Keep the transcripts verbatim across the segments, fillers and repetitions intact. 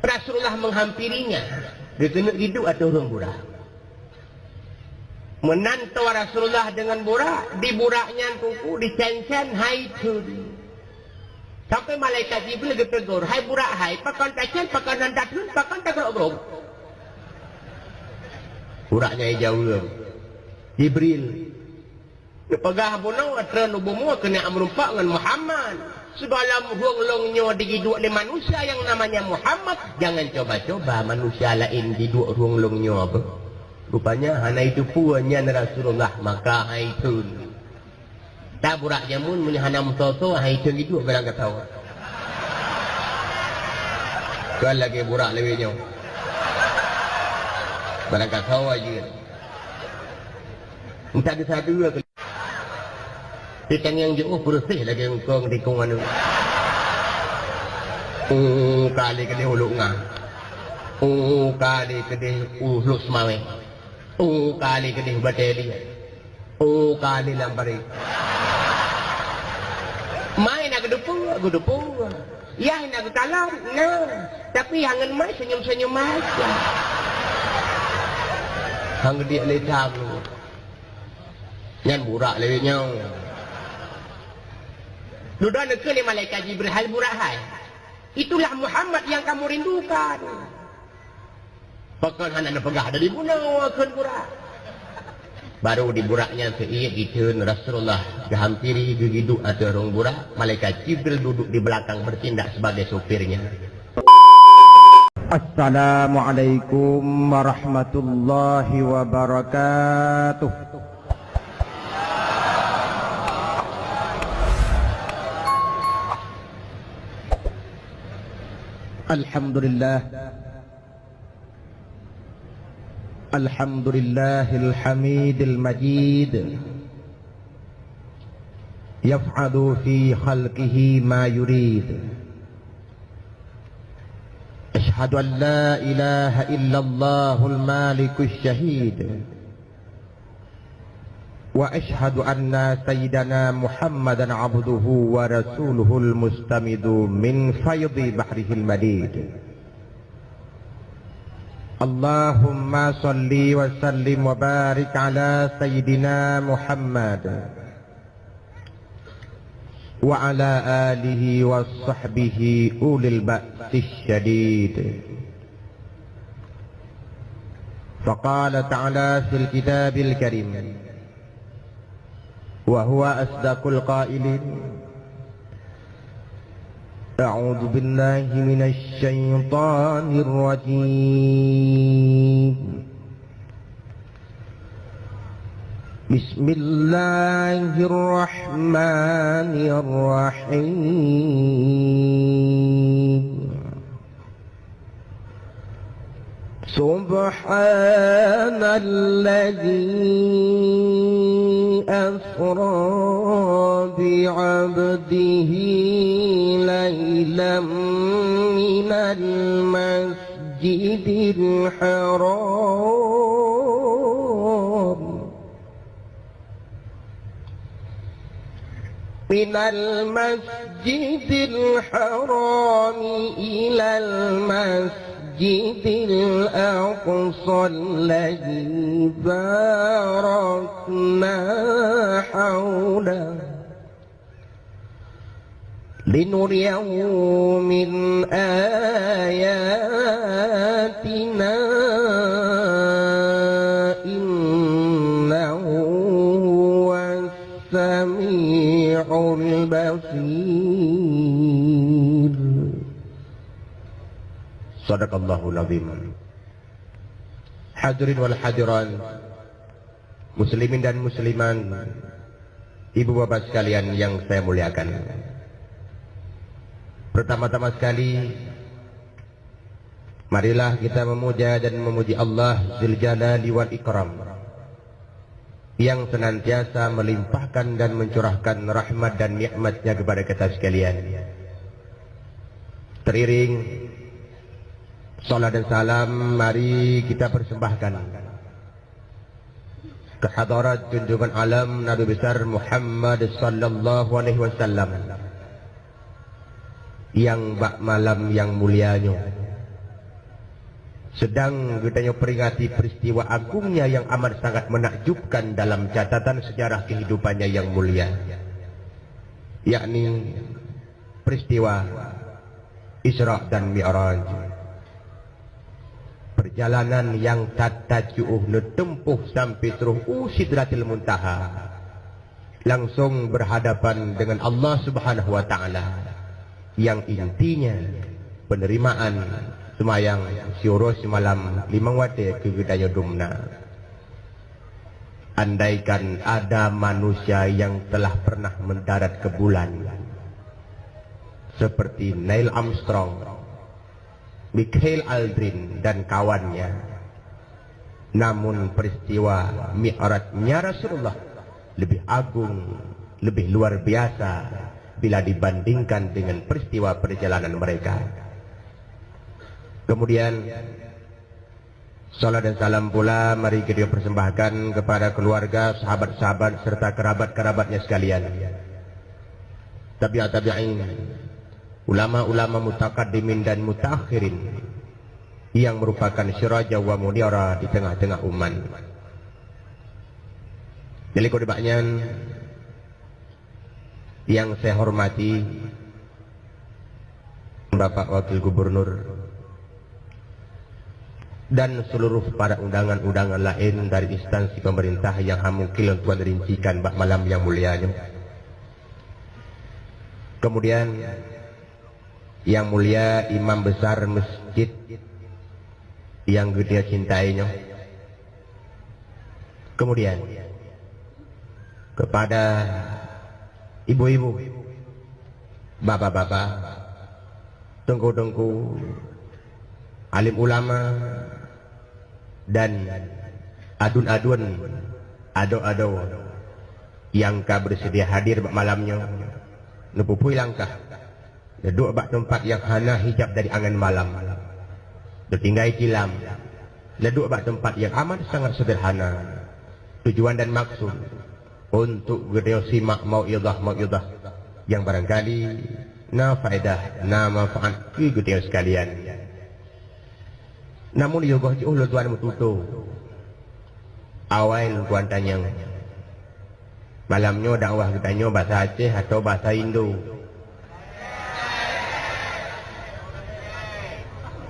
Rasulullah menghampirinya, geukeuneuk jiduek ateueh ureuëng burak. Meunan toh Rasulullah deungon burak, di burak nyan teungku, dican-can hai theun. Sampai malaikat Jibril geutegur, "Hai burak hai, pakon tacan, pakon hana tatheun, pakon tagrok-grok?" Burak nyan jaweueb, "Jibril, neupeugah bunoe treun u bumoe keuneuk meureumpok ngon Muhammad. Sigohlom ureuëng lôn nyoe jiduek lé manusia nyang namanya Muhammad, jangan coba-coba manusia laén jiduek ureuëng lôn nyoe beuh." Rupanya hana jiteupeue nyan Rasulullah, maka hai theun. Taburak jameun meunyoe hana meusoe-soe, hai theun jiduek barangkasoe. Kon lagée burak lawét nyoe. Barangkasoe jeuet. Entah geusadeue keu. Di tangieng jiôh peureuseh lagée eungkong tikong aneuëk. Oh, kali keudeh uluk nga. Oh, kali keudeh uluk seumawé. Oh, kali keudeh bateli. Oh, kali lam parit. Mai na geudupeue, geudupeue. Yah na geukalon, na. Tapi hangon mai senyum-senyum aja. Hang geudiek lé tham. Nyan burak lé nyoe. Dudoe neukheun lé malaikat Jibril, "Hai burak hai. Itulah Muhammad yang kamu rindukan." Pakon hana neupeugah dari bunoe kheun burak. Baru di burak nyan seuiet jitheun Rasulullah geuhampiri geujiduek ateueh ureuëng burak, malaikat Jibril duduk di belakang bertindak sebagai supirnya. Assalamualaikum warahmatullahi wabarakatuh. Alhamdulillah. الحمد لله الحميد المجيد، يفعل في خلقه ما يريد. أشهد أن لا إله إلا الله المالك الشهيد، وأشهد أن سيدنا محمدا عبده ورسوله المستمد من فيض بحره المديد. اللهم صل وسلم وبارك على سيدنا محمد وعلى آله وصحبه أولي البأس الشديد. فقال تعالى في الكتاب الكريم، وهو أصدق القائلين، أعوذ بالله من الشيطان الرجيم. بسم الله الرحمن الرحيم. سبحان الذي أسرى بعبده ليلا من المسجد الحرام من المسجد الحرام إلى المسجد الأقصى الذي باركنا حوله لنريه من آياتنا إنه هو السميع البصير. صدق الله العظيم. Hadirin wal hadirat, muslimin dan muslimat, ibu bapak sekalian yang saya muliakan. Pertama-tama sekali, marilah kita memuja dan memuji Allah Dzuljalali wal Ikram, yang senantiasa melimpahkan dan mencurahkan rahmat dan nikmat-Nya kepada kita sekalian. Teriring salat dan salam, mari kita persembahkan ke hadarat junjungan alam Nabi besar Muhammad sallallahu alaihi wasallam, yang bak malam yang mulia nyoe Sedang geutanyoe peringati peristiwa agungnya yang amat sangat menakjubkan dalam catatan sejarah kehidupannya yang mulia, yakni peristiwa Isra dan Mi'raj. Perjalanan nyang that-that jiôh neuteumpuh sampai troh u Sidratil Muntaha, langsung berhadapan dengan Allah Subhanahu wa Ta'ala, yang intinya penerimaan seumayang siuroe simalam limong watée keu geutanyoe dumna. Andaikan ada manusia yang telah pernah mendarat ke bulan, seperti Neil Armstrong, Michael Aldrin dan kawannya, namun peristiwa Mi'rajnya Rasulullah lebih agung, lebih luar biasa bila dibandingkan dengan peristiwa perjalanan mereka. Kemudian, salam dan salam pula mari kita persembahkan kepada keluarga, sahabat-sahabat, serta kerabat-kerabatnya sekalian. Tabi'at tabi'in, ulama-ulama mutakaddimin dan mutaakhirin yang merupakan siraja wa munira di tengah-tengah umat. Jadi, keu dibak nyan, yang saya hormati Bapak Wakil Gubernur dan seluruh para undangan-undangan laén dari instansi pemerintah yang han mungkin lôn tuan rincikan bak malam nyang mulia nyoe. Kemudian, yang mulia Imam Besar Masjid yang geutanyoe cintai nyoe. Kemudian, kepada ibu-ibu, bapak-bapak, teungku-teungku, alim ulama, dan aduen-aduen, adoe-adoe nyang ka bersedia hadir bak malam nyoe, neupeupui langkah. Neuduek bak teumpat nyang hana hijab dari angan malam. Neutinggai cilam. Neuduek bak teumpat nyang amat sangat sederhana. Tujuan dan maksud untuk geutanyoe simak mau'izah-mau'izah nyang barangkali na faedah, na manfaat keu geutanyoe sekalian. Namun yoh goh jiôh lôn tuan meututoe. Awai lôn tuan tanyong, malam nyoe dakwah geutanyoe basa Aceh atawa basa Indo?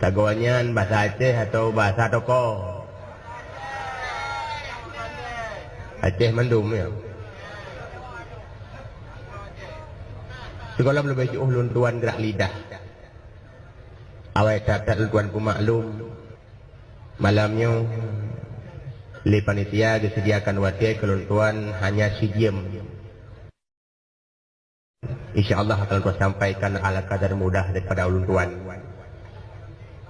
Tagoe nyan basa Aceh atawa basa toko? Aceh mandum, ya. Sigohlom leubeh jiôh lôn tuan grak lidah. Awai that-that lôn tuan peumaklum, malam nyoe lé panitia geusediakan watée keu lôn tuan hanya sijeuem. Insya Allah akan lôn tuan sampaikan ala kadar mudah daripada ulôn tuan.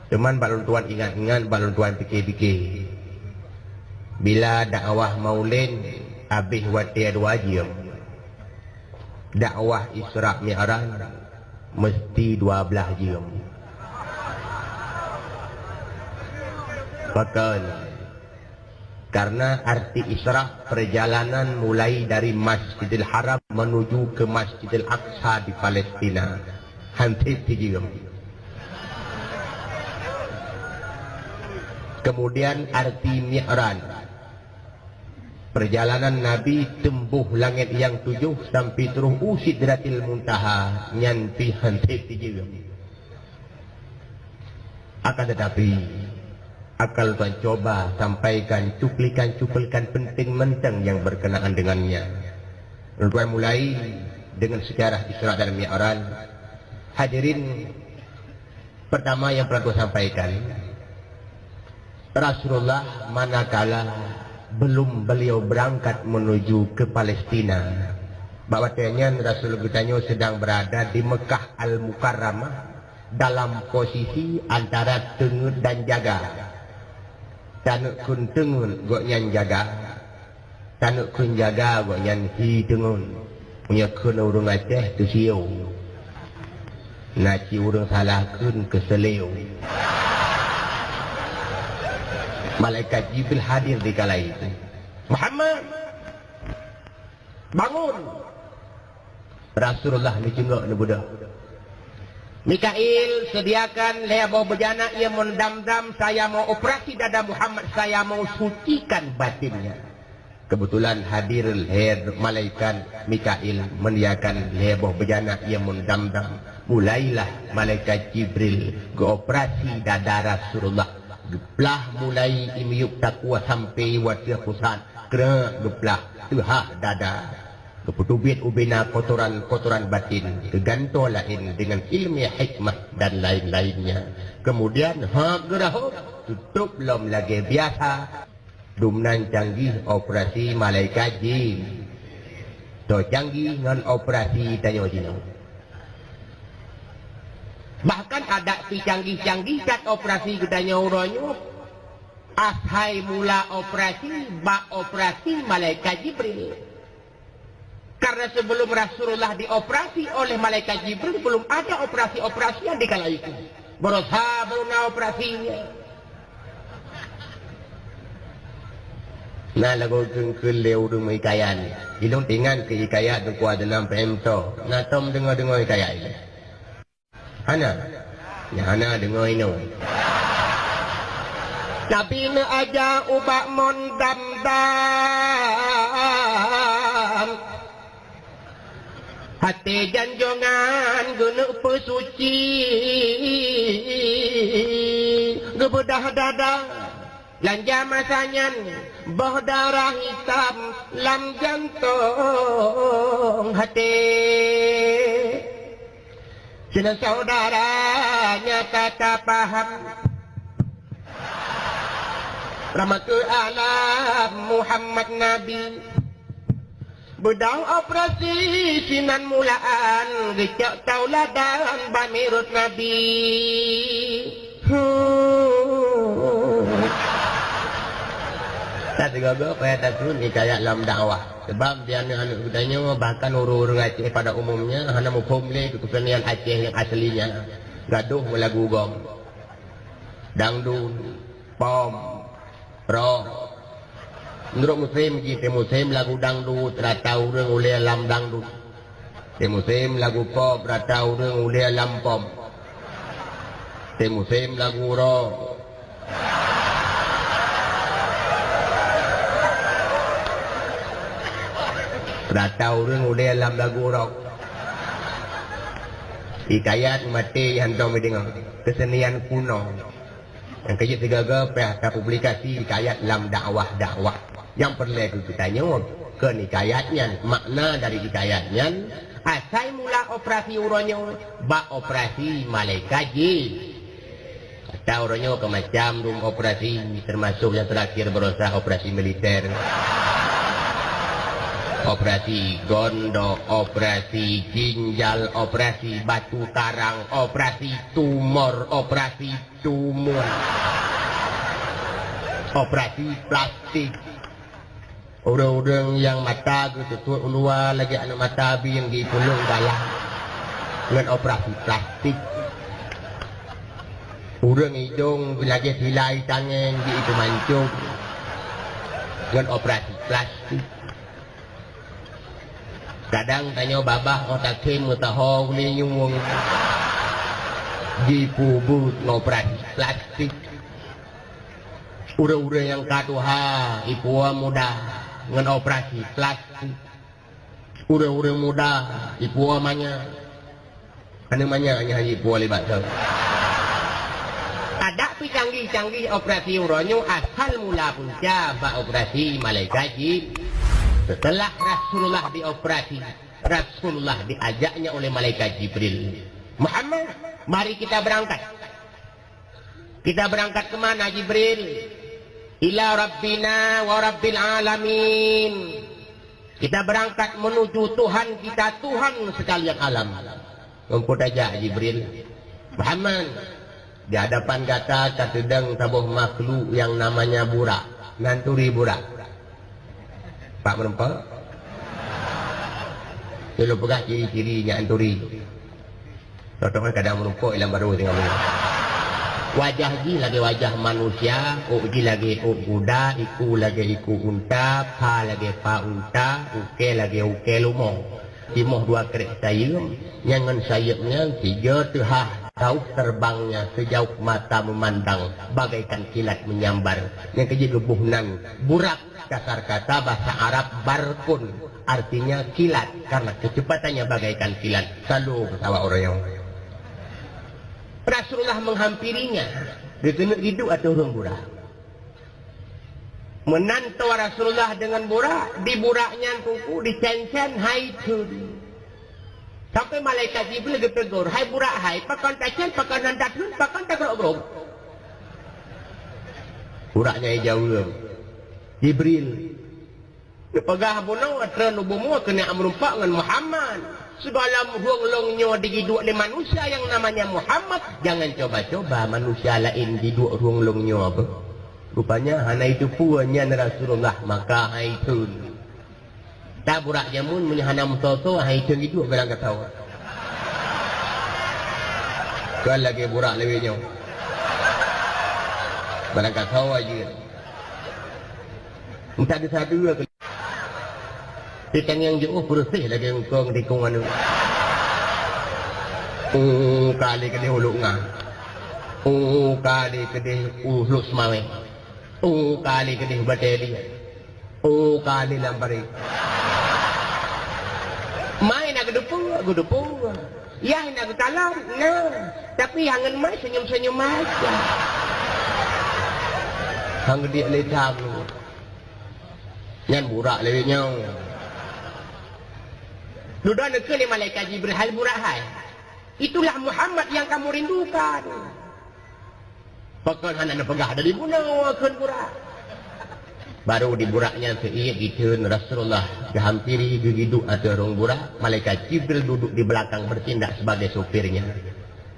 Cuman bak lôn tuan ingat-ingat, bak lôn tuan pike-pike, bila dakwah Maulid habéh watée dua jeuem, dakwah Isra Mi'raj meusti dua blaih jeuem. Pakon? Karena arti Isra perjalanan mulai dari Masjidil Haram menuju ke Masjidil Aqsa di Palestina. Hana sijeuem. Kemudian arti Mi'raj, perjalanan Nabi teumbôh langét nyang tujoh sampai troh u Sidratil Muntaha, nyan pih hana sijeuem. Akan tetapi, akan lôn tuan cuba sampaikan cuplikan-cuplikan penting mantong nyang berkenaan dengannya. Lôn tuan mulai dengan sejarah Isra dan Mi'raj. Hadirin, pertama nyang peureulée lôn tuan sampaikan, Rasulullah manakala belum beliau berangkat menuju ke Palestina, bak watée nyan Rasul geutanyoe sedang berada di Mekah Al-Mukarramah dalam posisi antara teungeut dan jaga. Taneuk kheun teungeut gobnyan jaga, taneuk kheun jaga gobnyan hi teungeut. Meunyoe kheun ureuëng Aceh, teusiô. Na cit ureuëng salah kheun, keuseuliô. Malaikat Jibril hadir di kala itu. "Muhammad, bangun!" Rasulullah neuceungok neubeudôh. Mikail, sediakan lhèe boh beujana ie mon Zam-Zam, saya mau operasi dada Muhammad, saya mau sucikan batinnya. Kebetulan hadir lhèe malaikat Mikail menyediakan lhèe boh beujana ie mon Zam-Zam. Mulailah malaikat Jibril geuoperasi dada Rasulullah. Geuplah mulai i miyueb takue sampai watèe pusat, krek geuplah teuhah dada. Geupeuteubiet ubena kotoran-kotoran batin, geugantoe laén deungon ileumèe hikmah dan laén-laénnya. Kemudian hak geurahom, tutôb lom lagèe biasa. Dumnan canggih operasi malaikat jin. Toh canggih ngon operasi tanyoe jinoe. Bahkan adak pih canggih-canggih that operasi geutanyoe uroe nyoe. Asai mula operasi bak operasi malaikat Jibril. Karena sebelum Rasulullah dioperasi oleh malaikat Jibril, belum ada operasi-operasi yang di kala itu. Barosa baru na operasinya. Na lagoe geungkeue lé ureueng meuhikayat. Ilôn teuingat keu hikayat Teungku Adnan P M Tho. Na tom deungoe-deungoe hikayat ilèe? Hana? Nyang hana deungoe inoe. Nabi neuaja ubak mon Zam-Zam. Até janjongan geuneuk peusuci, geubeudah dada. Lanja masa nyan boh darah hitam lam jantong até. Sinan syedara nyata tapaham. Rahmatul alam Muhammad Nabi. Beudôh operasi sinan mulaan, geucok tauladan bak mirot Nabi. Huh. That sigoe-goe payah takheun hikayat lam dakwah. Sabab di aneuk-aneuk geutanyoe, bahkan ureueng-ureueng Aceh pada umumnya, hana muphom lé keu keusenian Aceh nyang aslinya. Gadôh meulagu gom. Dangdut, pom, rock. Meunurot musém jih, teumusém lagu dangdut, rata ureueng ulèe lam dangdut. Teumusém lagu pop, rata ureueng ulèe lam pop. Teumusém lagu rock, rata ureueng ulèe lam lagu rock. Hikayat maté hantom jideungoe. Keusenian kuno. Nyang keujeuet sigoe-goe payah tapublikasi hikayat lam dakwah-dakwah. Nyang peureulèe keu geutanyoe keu hikayat nyan, makna dari hikayat nyan, asai mula operasi uroe nyoe bak operasi malaikat jih. Ata uroe nyoe keu macam rumoh operasi, teumasok nyang teurakhir barosa operasi militer, operasi gondok, operasi ginjal, operasi batu karang, operasi tumor, operasi tumor, operasi plastik. Ureueng-ureueng nyang mata geuteutuek u luwa lagèe aneuk mata bieng geuipulong dalam ngon operasi plastik. Ureueng idong lagèe silai tangèng geuipeumancong ngon operasi plastik. Kadang tanyoe babah 'oh takhém meutaho u linyueng, jipeubuet ngon operasi plastik. Ureueng-ureueng nyang ka tuha ipuwoe muda ngon operasi plastik. Ureueng-ureueng muda ipuwoe manyak. Aneuk manyak nyan hana jipuwoe lé bak thon. Adak pih canggih-canggih operasi uroe nyoe asal mula punca bak operasi malaikat jih. Setelah Rasulullah dioperasi, Rasulullah diajaknya oleh malaikat Jibril, "Muhammad, mari kita berangkat." "Kita berangkat ke mana, Jibril?" "Ila Rabbina wa Rabbil Alamin." "Kita berangkat menuju Tuhan kita, Tuhan sekalian alam." Muphom tajak Jibril. "Muhammad, di hadapan gata ka teudong saboh makhluk yang namanya Burak." Nan turi Burak. Pak meureumpok. Nyoe lôn peugah ciri-ciri nyan turi. Contoh kan kadang meureumpok ilang barô singoh meunyoe. Wajah jih lagèe wajah manusia, ôk jih lagèe ôk guda, iku lagèe iku unta, pha lagèe pha unta, ukèe lagèe ukèe leumo. Timoh dua krek sayeuem, nyang ngon sayeuep nyan tiga teuhah, jauh terbangnya sejauh mata memandang, bagaikan kilat menyambar. Nyang keujeuet geuboh nan burak, dasar kata bahasa Arab barkun, artinya kilat, karena kecepatannya bagaikan kilat. Salo pesawat ureueng nyoe. Rasulullah menghampirinya, geukeuneuk jiduek ateueh ureueng burak. Meunan toh Rasulullah deungon burak, di burak nyan teungku dicen-cen hai theun. Sampai malaikat Jibril geutegur, "Hai burak hai, pakon tacen, pakon hana theun, pakon tagrok-grok?" Burak nyan jaweueb, "Jibril, neupeugah bunoe treun u bumoe keuneuk meureumpok ngon Muhammad. Sigohlom ureueng lôn nyoe dijiduek lé manusia nyang namanya Muhammad, jangan coba-coba manusia laén jiduek ureueng lôn nyoe beuh." Rupanya hana jiteupeue nyan Rasulullah, maka hai theun. Taburak jameun meunyoe hana meusoe-soe, hai theun jiduek barangkasoe. Kon lagée burak lawét nyoe. Barangkasoe jeuet. Entah di sadu aku. Di tangieng jeuôh peureuseh lagée eungkong di kong anu. Oh, kali keudeh u Lhok Nga. Oh, kali keudeh u Lhok Seumawé. Oh, kali keudeh u Batée Alie. Oh, kali lam parit. Mai na geudeupue, geudeupue. Yah na geukalon, na. Tapi hangon mai senyum-senyum aja. Hang geudiek lé tham. Nyan burak lé nyoe. Dudoe neukheun lé malaikat Jibril, "Hai burak hai. Itulah Muhammad yang kamu rindukan." Pakon hana neupeugah dari bunoe kheun burak. Baru di burak nyan seuiek jitheun Rasulullah geuhampiri geujiduek ateueh rhueng burak, malaikat Jibril duduk di belakang bertindak sebagai sopirnya.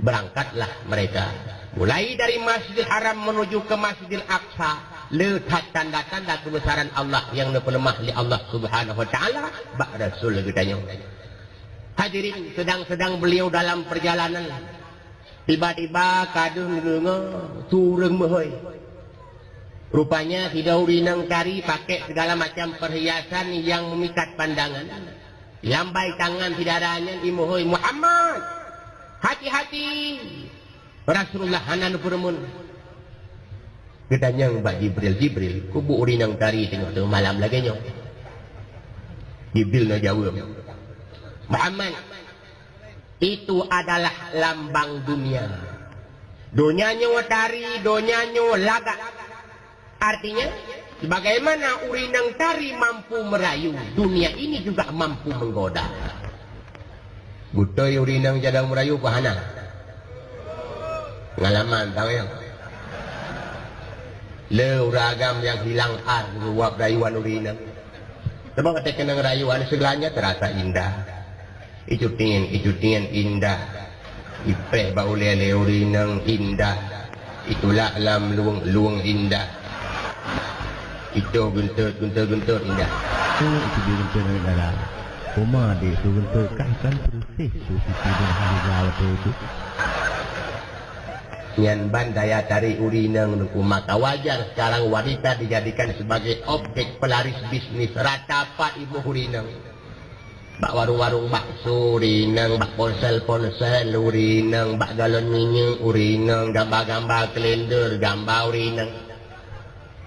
Berangkatlah mereka. Mulai dari Masjidil Haram menuju ke Masjidil Aqsa, le that tanda-tanda keubesaran Allah nyang neupeuleumah lé Allah Subhanahu wa Taala bak Rasul geutanyoe. Hadirin, sedang-sedang beliau dalam perjalanan, tiba-tiba ka deuh neudeungoe su ureuëng meuhôi. Rupanya sidroe ureuëng inong tari pakai segala macam perhiasan yang memikat pandangan. Lambai tangan si dara nyan jimeuhôi, "Muhammad! Hati-hati! Rasulullah hana neupeureumeun!" Geutanyong bak Jibril, "Jibril, keubu ureuëng inong tari teungoh-teungoh malam lagée nyoe?" Jibril neujaweueb, "Muhammad, itu adalah lambang dunia. Donya nyoe tari, donya nyoe lagak." Artinya, sebagaimana ureuëng inong tari mampu merayu, dunia ini juga mampu menggoda. Beutôi ureuëng inong jadong meurayu peue hana? Pengalaman tang nyang. Le ureuëng agam nyang hilang at geuwab rayuan ureuëng inong. Sebab watée keunong rayuan, segalanya terasa indah. Icutien, icutien indah. Ipéh bak ulée lé ureuëng inong indah. Itulak lam lueng, lueng indah. Itoh geuntot, geuntot, geuntot indah. Tu itu dia geuntot indah. Oma dek tu geuntot kan, kan persis tu siti dengan harga waktu itu. Nyan ban daya tarik ureuëng inong nungku, maka wajar sekarang wanita dijadikan sebagai objek pelaris bisnis. Rata pat iboh ureuëng inong. Bak warong-warong bakso ureuëng inong, bak ponsel-ponsel ureuëng inong, bak galon minyeuk ureuëng inong, gamba-gamba kalender gamba ureuëng inong.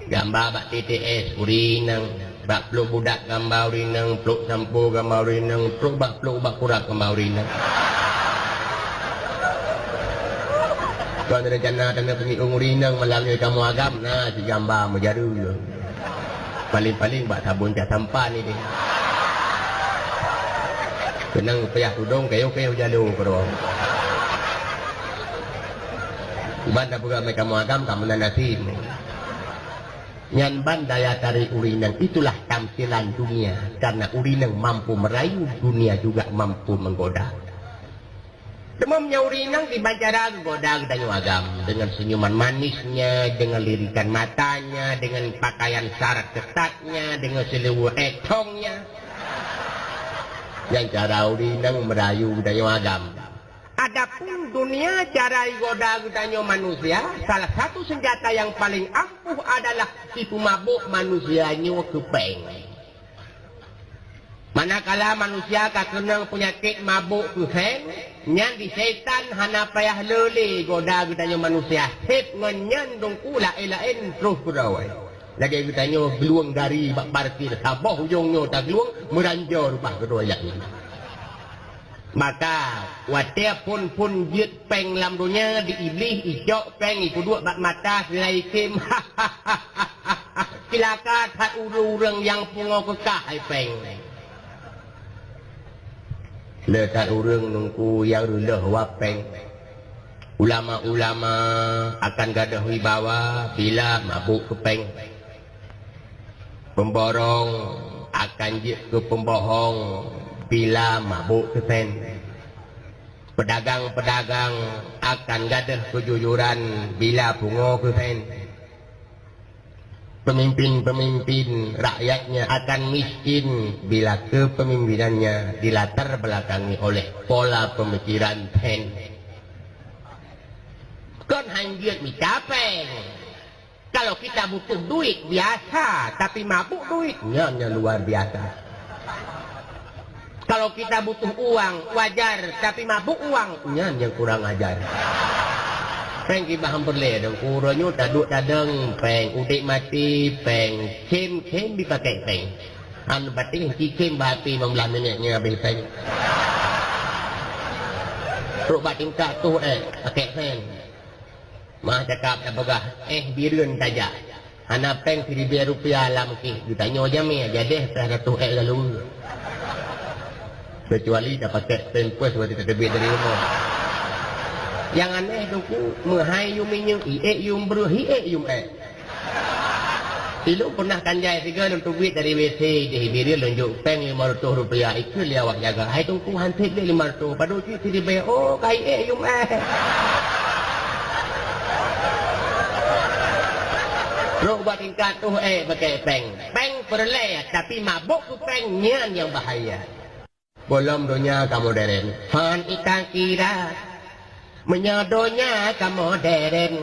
Gamba bak T T S ureuëng inong, bak pluek budak gamba ureuëng inong, pluek sampo gamba ureuëng inong, trok bak pluek ubat kurap gamba ureuëng inong. Kon rencana tanyoe peungieng ureuëng inong malam nyoe kamoe agam, na cit gamba meujareue. Paling-paling bak sabon cat sampan ni deh. Keunong payah tudong kayô-kayô jalo keudroe. Ban tapeugah meukamoe agam ka meunan nasib. Nyan ban daya tarik ureuëng inong, itulah tampilan dunia. Karena ureuëng inong mampu merayu, dunia juga mampu menggoda. Teuma meunyoe ureuëng inong kiban cara geugoda geutanyoe agam, dengan senyuman manisnya, dengan lirikan matanya, dengan pakaian syarat ketatnya, dengan seuleuweue étongnya. Nyan cara ureuëng inong meurayu geutanyoe agam. Adapun dunia cara jigoda geutanyoe manusia, salah satu senjata yang paling ampuh adalah jipeumabôk manusia nyoe keu péng. Manakala manusia ka keunong peunyakét mabök keu sén, nyan di saitan hana payah le lé goda geutanyoe manusia. Seb ngon nyan teungku laén-laén troh keudroe. Lagée geutanyoe geulueng gari bak parkir, saboh ujong nyoe tageueng meuranjo rumoh keudroe nyan. Maka, watée phon-phon jeuet péng lam donya, di Iblih icok péng ipeuduek bak mata sira item. Cilaka that ureuëng-ureuëng nyang pungo keukah hai péng. Le that ureuëng teungku nyang reuloh wab péng. Ulama-ulama akan gadôh wibawa bila mabök keu péng. Pemborong akan jeuet keu pembohong bila mabök keu sén. Pedagang-pedagang akan gadôh keujujuran bila pungo keu sén. Pemimpin-pemimpin rakyatnya akan miskin bila kepemimpinannya dilatar belakangi oleh pola pemikiran sén. Kon hanjeuet mita péng. Kalau kita butuh duit, biasa, tapi mabuk duit, nyan yang luar biasa. Kalau kita butuh uang, wajar, tapi mabuk uang, nyan yang kurang ajar. Péng kibah hampir lé dong, uroe nyoe taduek tadong péng, udép maté péng, khém-khém dipakai péng. An batéh khém bak api limong blaih minit nyan habéh péng. Trok bak tingkat tuh, eh, pakai péng. Mah cakap tapeugah, "Eh, bireuen tajak. Hana péng siribèe rupiah lam kih." Geutanyoe jamé, jadeh peuet reutôh ék lalu. Kecuali tapakék pampers watèe tateubiet dari rumoh. Nyang aneh teungku, meuhai yum minyeuk, iék yum breueh, iék yum ék. Ilôn peunah kan jai sigoe lôn teubiet dari W C, deh bireuen lôn jok péng lima reutôh rupiah, ikheun lé awak jaga. Hai teungku, han sép lé lima reutôh, padub cit siribèe, oh, ka iék yum ék. Trok bak tingkat tuh ék pakai péng. Péng peureulèe, tapi mabök keu péng nyan nyang bahaya. Gohlom donya ka modern, hán itakira. Meunyoe donya ka modern,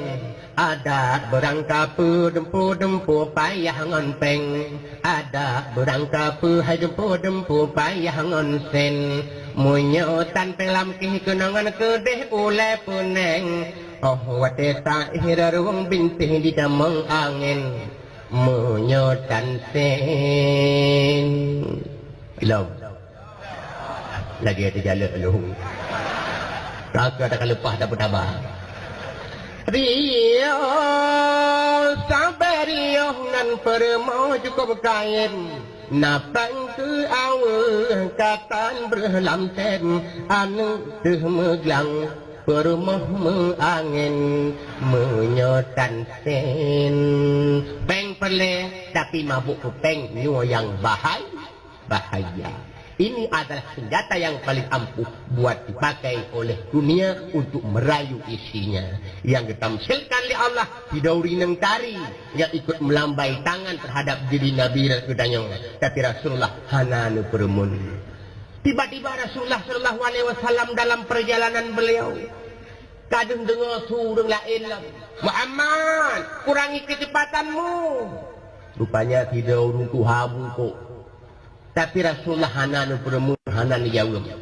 adat beurangkapeue dumpeue-dumpeue payah ngon péng. Adat beurangkapeue hai dumpeue-dumpeue payah ngon sén. Meunyoe tan péng lam kih keunongan keudeh ulèe peuneng. Oh watèe taéh rarueng bintéh di tamong angén. Meunyoe tan sén. Ilom. Lagèe teujaleuek lôn. Ka ka takaleupah tapeutaba. Riôh sabe riôh ngon peurumoh cukôp kayém. Na péng keu aweueh ka tan breueh lam tém. Aneuk teuh meuglang peurumoh meuangén. Meunyoe tan sén. Péng peureulèe, tapi mabök keu péng nyoe nyang bahai. Bahaya. Ini adalah senjata yang paling ampuh buat dipakai oleh dunia untuk merayu isinya. Yang ditamsilkan oleh Allah, sidroe ureueng tari yang ikut melambai tangan terhadap diri Nabi dan geutanyoe. Tapi Rasulullah hana neupeureumeun. Tiba-tiba Rasulullah sallallahu alaihi wasallam dalam perjalanan beliau, kadang dengar su ureueng laén lom, "Muhammad, kurangi kecepatanmu." Rupanya sidroe ureueng tuha bungkôk. Tapi Rasulullah hana neupeureumeun, hana neujaweueb.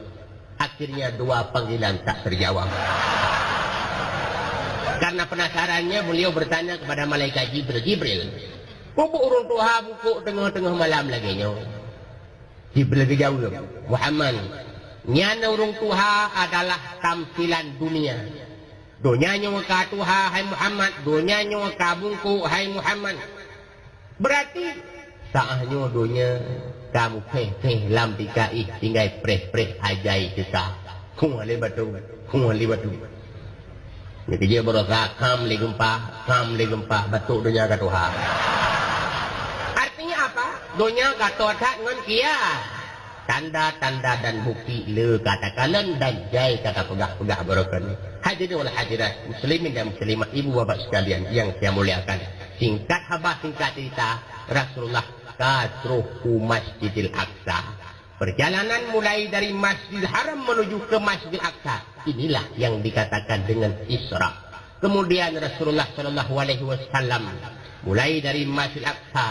Akhirnya dua panggilan tak terjawab. Karena penasarannya, beliau bertanya kepada malaikat Jibril, "Jibril, peue buet ureueng tuha bungkôk teungoh-teungoh malam lagèe nyoe?" Jibril geujaweueb, "Muhammad, nyan ureueng tuha adalah tamsilan dunia. Donya nyoe ka tuha, hai Muhammad, donya nyoe ka bungkôk, hai Muhammad. Beurati, saát nyoe donya ka muphéh-phéh lam tika éh tinggai préh-préh ajai teuka. Hueng lé batu, hueng lé batu." Nyan keujeuet baroesa, kham lé geumpa, kham lé geumpa, batuk donya ka tuha. Artinya apa? Donya ka toe that ngon kia. Tanda-tanda dan bukti le ka takalon dan jai ka tapeugah-peugah baroe keunoe. Hadirin wal hadirat, muslimin dan muslimat, ibu bapak sekalian yang saya muliakan. Singkat haba, singkat cerita, Rasulullah ka troh u Masjidil Aqsa. Perjalanan mulai dari Masjidil Haram menuju ke Masjidil Aqsa, inilah yang dikatakan dengan Isra. Kemudian Rasulullah sallallahu alaihi wasallam mulai dari Masjidil Aqsa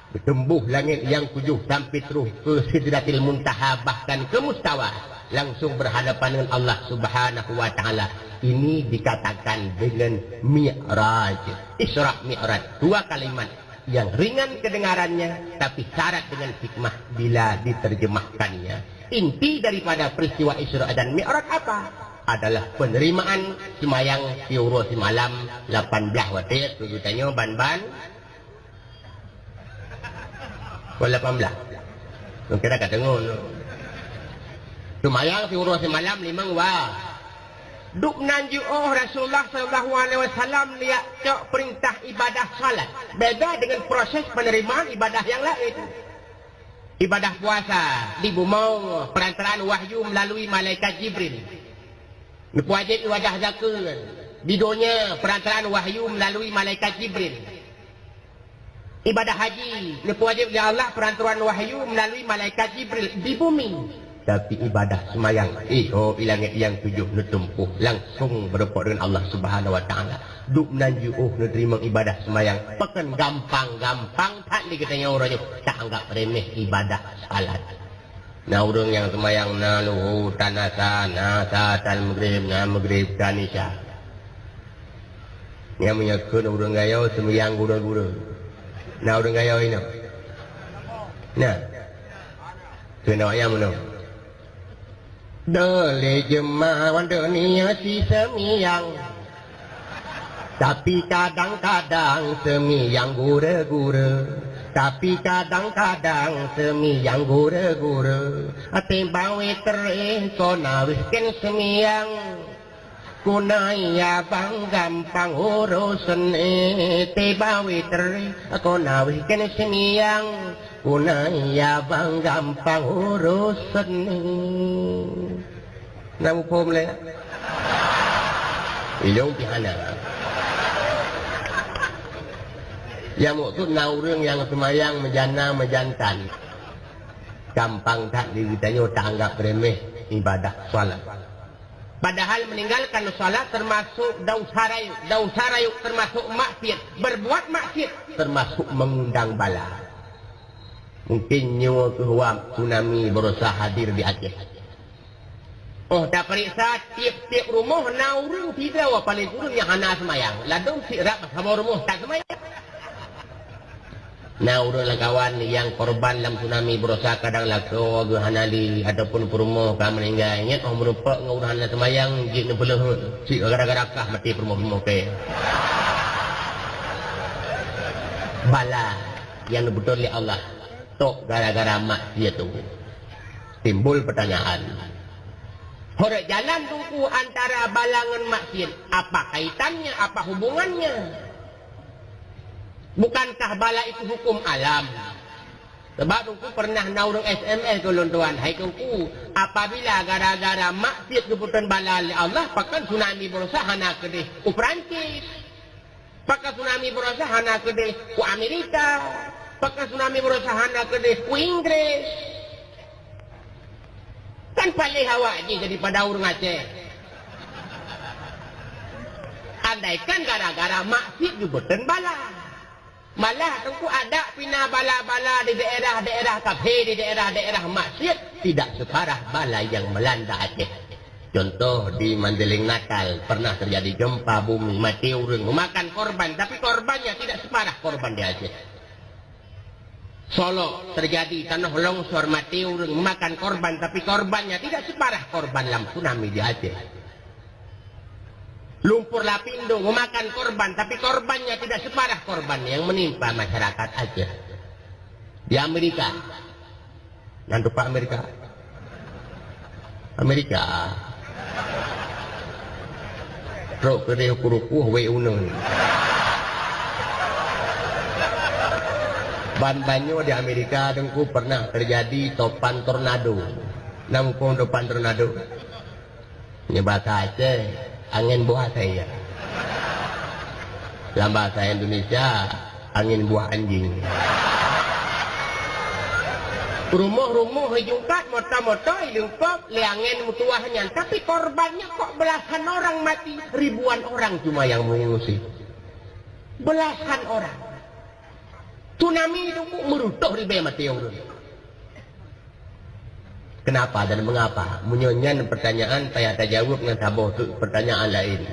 Teumbôh langét nyang tujoh sampai troh keu Sidratil Muntaha, bahkan keu mustawa, langsung berhadapan dengan Allah Subhanahu wa Ta'ala. Ini dikatakan dengan Mi'raj. Isra Mi'raj, dua kalimat yang ringan kedengarannya, tapi syarat dengan hikmah bila diterjemahkannya. Inti daripada peristiwa Isra dan Mi'raj apa? Adalah penerimaan seumayang siuroe simalam lapan blaih watée, tujuh tanyoe ban-ban Pukul lapan belas. Mungkin dah ka deungoe. Seumayang siuroe simalam limong wa. Dub nan jiôh Rasulullah sallallahu alaihi wasallam liak cok perintah ibadah salat. Beda dengan proses penerimaan ibadah yang lain. Ibadah puasa di bumoe perantaraan wahyu melalui malaikat Jibril. Neupuwajéb ibadah zakeuet di donya perantaraan wahyu melalui malaikat Jibril. Ibadah haji neupuwajéb lé Allah perantaraan wahyu melalui malaikat Jibril di bumi. Tapi ibadah seumayang, eh, oh, i langét nyang tujoh neutumpôh langsung beureumpok deungon Allah Subhanahu wa Ta'ala. Dub nan jiôh neuteurimong ibadah seumayang, pakon gampang-gampang that lé geutanyoe uroe nyoe taanggab remeh ibadah salat. Na ureuëng nyang seumayang na luhô, tan asa, na asa, tan meugrib, na meugrib, tan isya. Nyang meunyoe kheun ureuëng gayo seumayang gure-gure. Na ureuëng gayo inoe? Na. Kheun awak nyang meunoe. Dole jeumawan dunia si seumayang. Tapi kadang-kadang seumayang gure-gure. Tapi kadang-kadang seumayang gure-gure. Até bawe tereh kona weh ken seumayang. Kona iya bang gampang urusan eh. Até bawe tereh kona weh ken seumayang. Kona iya bang gampang urusan eh. Na muphom lé? Ilong pih hana. Nyang meukeusut na ureuëng nyang seumayang meujana meujantan. Gampang that di geutanyoe taanggab remeh ibadah salat. Padahal meninggalkan salat termasuk dosa rayeuk, dosa rayeuk termasuk maksiat, berbuat maksiat termasuk mengundang bala. Mungkin nyoe keuh wab tsunami barosa hadir di Aceh. Oh, tapeuriksa tieb-tieb rumoh na ureuëng sidroe paléng kureueng nyang hana seumayang. Ladôm sirab saboh rumoh tan seumayang. Na ureuëng lam kawan nyang korban lam tsunami barosa kadang lakoe geuh hana lé ataupun peurumoh ka meuninggai. Nyan oh meurumpok ngon ureuëng hana seumayang jeuet neupeuleuheut. Cit gara-gara kah maté peurumoh-peurumoh kèe. Bala nyang neubeutôi lé Allah. Tok gara-gara maksiat tu. Timbul pertanyaan. Horek jalan Teungku antara bala ngon maksiat, apa kaitannya, apa hubungannya? Bukankah bala itu hukum alam? Sebab Teungku pernah na ureuëng S M S keu lôn tuan, "Hai Teungku, apabila gara-gara maksiat geupeutrön bala lé Allah, pakon tsunami barosa hana keudeh u Perancis?" Pakon tsunami barosa hana keudeh u Amerika? Pakon tsunami barosa hana keudeh u Inggris? Kan paléh awak jih daripada ureuëng Aceh. Andaikan gara-gara maksiat geupeutrön bala. Malah Teungku adak pih na bala-bala di daerah-daerah kafé, di daerah-daerah maksiat tidak separah bala yang melanda Aceh. Contoh, di Mandailing Natal pernah terjadi gempa bumi, mati ureuëng, memakan korban, tapi korbannya tidak separah korban di Aceh. Solok terjadi tanah longsor, mati ureuëng, memakan korban, tapi korbannya tidak separah korban lam tsunami di Aceh. Lumpur Lapindo memakan korban, tapi korbannya tidak separah korban yang menimpa masyarakat Aceh. Di Amerika, nan teumpat Amerika. Amerika. Trok keudeh rukuh-rukuh wék uneun. Ban banyoe di Amerika Teungku pernah terjadi topan tornado. Na muphom topan tornado? Nyoe bahasa Aceh, angén buah asèe. Lam bahasa Indonesia, angin buah anjing. Rumoh-rumoh ijungkat, moto-moto ileungkop lé angén meutuwah nyan. Tapi korbannya kok belasan orang mati, ribuan orang cuma yang mengungsi. Belasan orang. Tsunami teungku meureutoh ribèe maté ureueng. Kenapa dan mengapa? Meunyoe nyan pertanyaan payah tajaweueb ngon saboh teuk pertanyaan laén.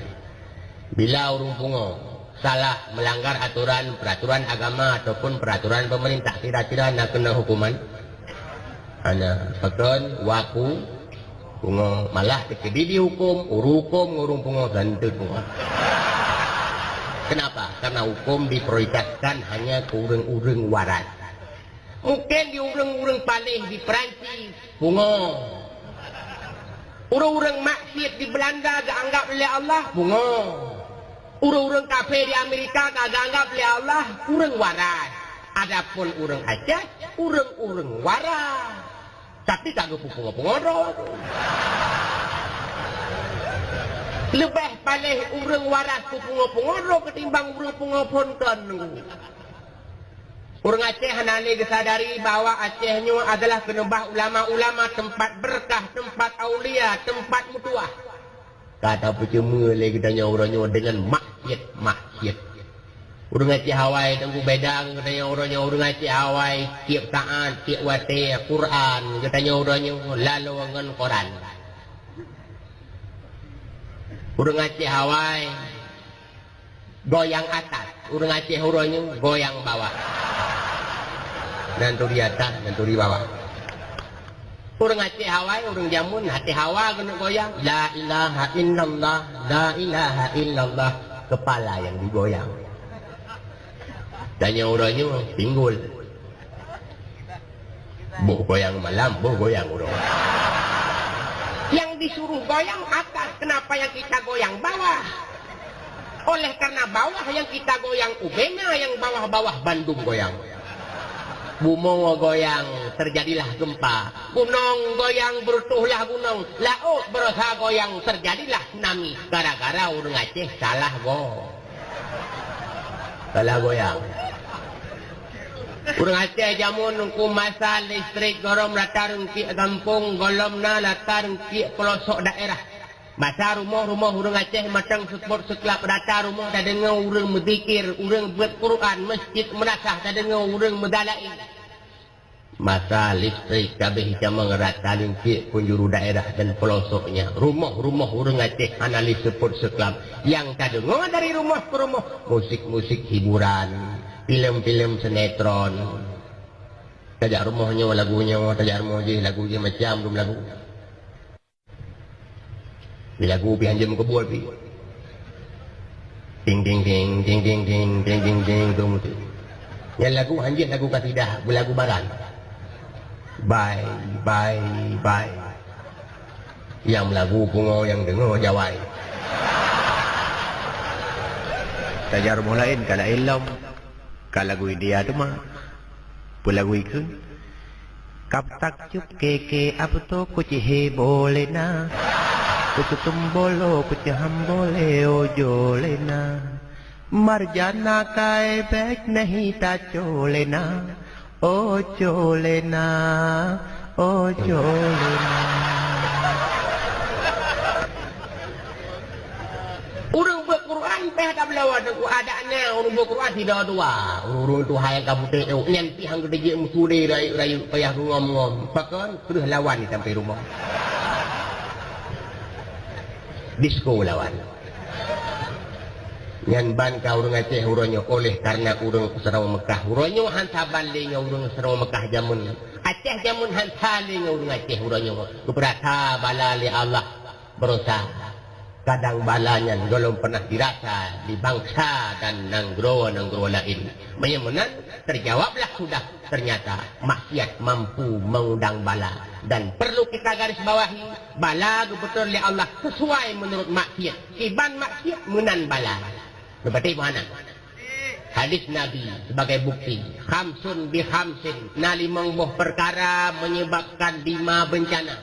Bila ureueng pungo salah melanggar aturan peraturan agama ataupun peraturan pemerintah, kira-kira na keunong hukuman? Hana. Pakon? Waku pungo. Malah teukeudi dihukum, ureueng hukum ngon ureueng pungo, santet pungo. Kenapa? Karena hukum diprioritaskan hanya keu ureueng-ureueng waras. Mungkin di ureueng-ureueng paléh di Perancis, pungo. Ureueng-ureueng maksiat di Belanda geuanggap lé Allah, pungo. Ureueng-ureueng kafé di Amerika ka geuanggap lé Allah ureueng waras. Adapun ureueng Aceh, ureueng-ureueng waras. Tapi ka geupeupungo-pungo droe. Leubeh paléh ureueng waras peupungo-pungo droe ketimbang ureueng pungo phon kon. Ureueng Aceh hana lé geusadari bahwa Aceh nyoe adalah keuneubah ulama-ulama, teumpat beureukat, teumpat aulia, teumpat meutuwah. Ka tapeuceumeue lé geutanyoe uroe nyoe deungon maksiet-maksiet. Ureueng Aceh awai teungku beda ngon geutanyoe uroe nyoe. Ureueng Aceh awai tiep saát, tiep watèe, Quran, geutanyoe uroe nyoe laloe ngon koran. Ureueng Aceh awai goyang atas, ureueng Aceh uroe nyoe goyang bawah. Nan turi atas, nan turi bawah. Ureueng Aceh awai, ureueng jameun até hawa keuneuk goyang. La ilaha illallah, la ilaha illallah. Kepala yang digoyang. Tanyoe uroe nyoe pinggul. Boh goyang malam, boh goyang uroe. Yang disuruh goyang atas, kenapa yang kita goyang bawah? Oleh karena bawah yang kita goyang ubena, yang bawah-bawah bandum goyang. Bumoe goyang, terjadilah gempa. Gunong goyang, bereutohlah gunong. Laôt beurasa goyang, terjadilah tsunami. Gara-gara ureueng Aceh salah go-, salah goyang. Ureueng Aceh jameun teungku masa listrik gorom rata reungkiek gampông, gohlom na rata reungkiek peulosok daerah. Masa rumoh-rumoh ureueng Aceh mantong seupôt seuklab, rata rumoh tadeungoe ureueng meuzikir, ureueng beuet Quran, meuseujid meunasah tadeungoe ureueng meugalak. Masa listrik ka abéh, tamong rata reungkiek peunjuru daerah dan peulosoknya, rumoh-rumoh ureueng Aceh hana lé seupôt seuklab. Nyang tadeungoe dari rumoh keu rumoh, musik-musik hiburan, filem-filem sinetron. Tajak rumoh nyoe lagu nyoe, tajak rumoh jih lagu jih, macam dum lagu. Di lagu pih hanjeuet meukeubul pih. Ting, ting, ting, ting, ting, ting, ting, ting, ting, tu meuti. Nyang lagu hanjeuet lagu kasidah, beulagu baran. Bye, bye, bye. Nyang lagu pungo, nyang deungoe jawai. Tajak rumoh laén ka laén lom. Ka lagu India teuma. Peue lagu ikheun? Kab tak cup ke ke ab to kuch he bole na, kuch tum bolo kuch hum bole o jole na, marjana kai bek nahi ta chole na, o chole na, o chole na. Ureueng beuet Quran payah tabloe, adak na ureueng beuet Quran sidroe dua. Ureueng tuha nyang ka putéh nyan pih han geuteujeuet meusudé rayeuk-rayeuk payah geungom-ngom. Pakon? Kreueh lawan sampai rumoh. Disko lawan. Nyan ban ka ureueng Aceh uroe nyoe, oleh karena ureueng Seuramoe Meukah. Uroe nyoe han saban lé ngon ureueng Seuramoe Meukah jameun. Aceh jameun han sa lé ngon ureueng Aceh uroe nyoe. Geupeurasa bala lé Allah. Beurasa. Kadang bala nyan gohlom pernah dirasa di bangsa dan nanggroe-nanggroe laén. Meunyoe meunan, terjawablah sudah, ternyata maksiat mampu mengundang bala. Dan perlu kita garis bawahi, bala geubeutôi lé Allah sesuai menurut maksiat. Kiban maksiat meunan bala. Berarti mana? Hadis Nabi sebagai bukti, khamsun bi khamsin, na limong boh perkara menyebabkan lima bencana.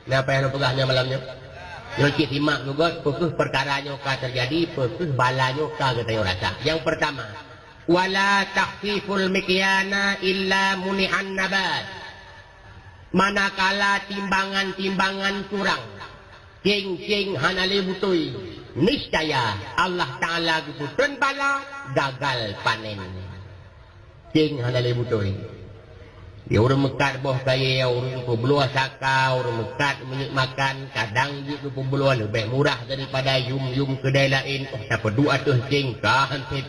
Nyan payah lôn peugah nyoe malam nyoe. Nyoe cit simak geugot, peu kheueh peukara nyoe ka teujadi, peu kheueh bala nyoe ka geutanyoe rasa. Nyang peurtama, wala takhiful mikyana illa muni'an nabat. Manakala timbangan-timbangan curang, ceng-ceng hana lé beutôi, niscaya Allah Taala geupeutrön bala gagal panen. Céng hana lé beutôi. Di ureuëng meukat boh kayée, ureuëng peubloe saka, ureuëng meukat minyeuk makan, kadang jeuet geupeubloe leubeh murah daripada yum-yum keudai laén, oh, tapeuduek ateueh céng, ka han sép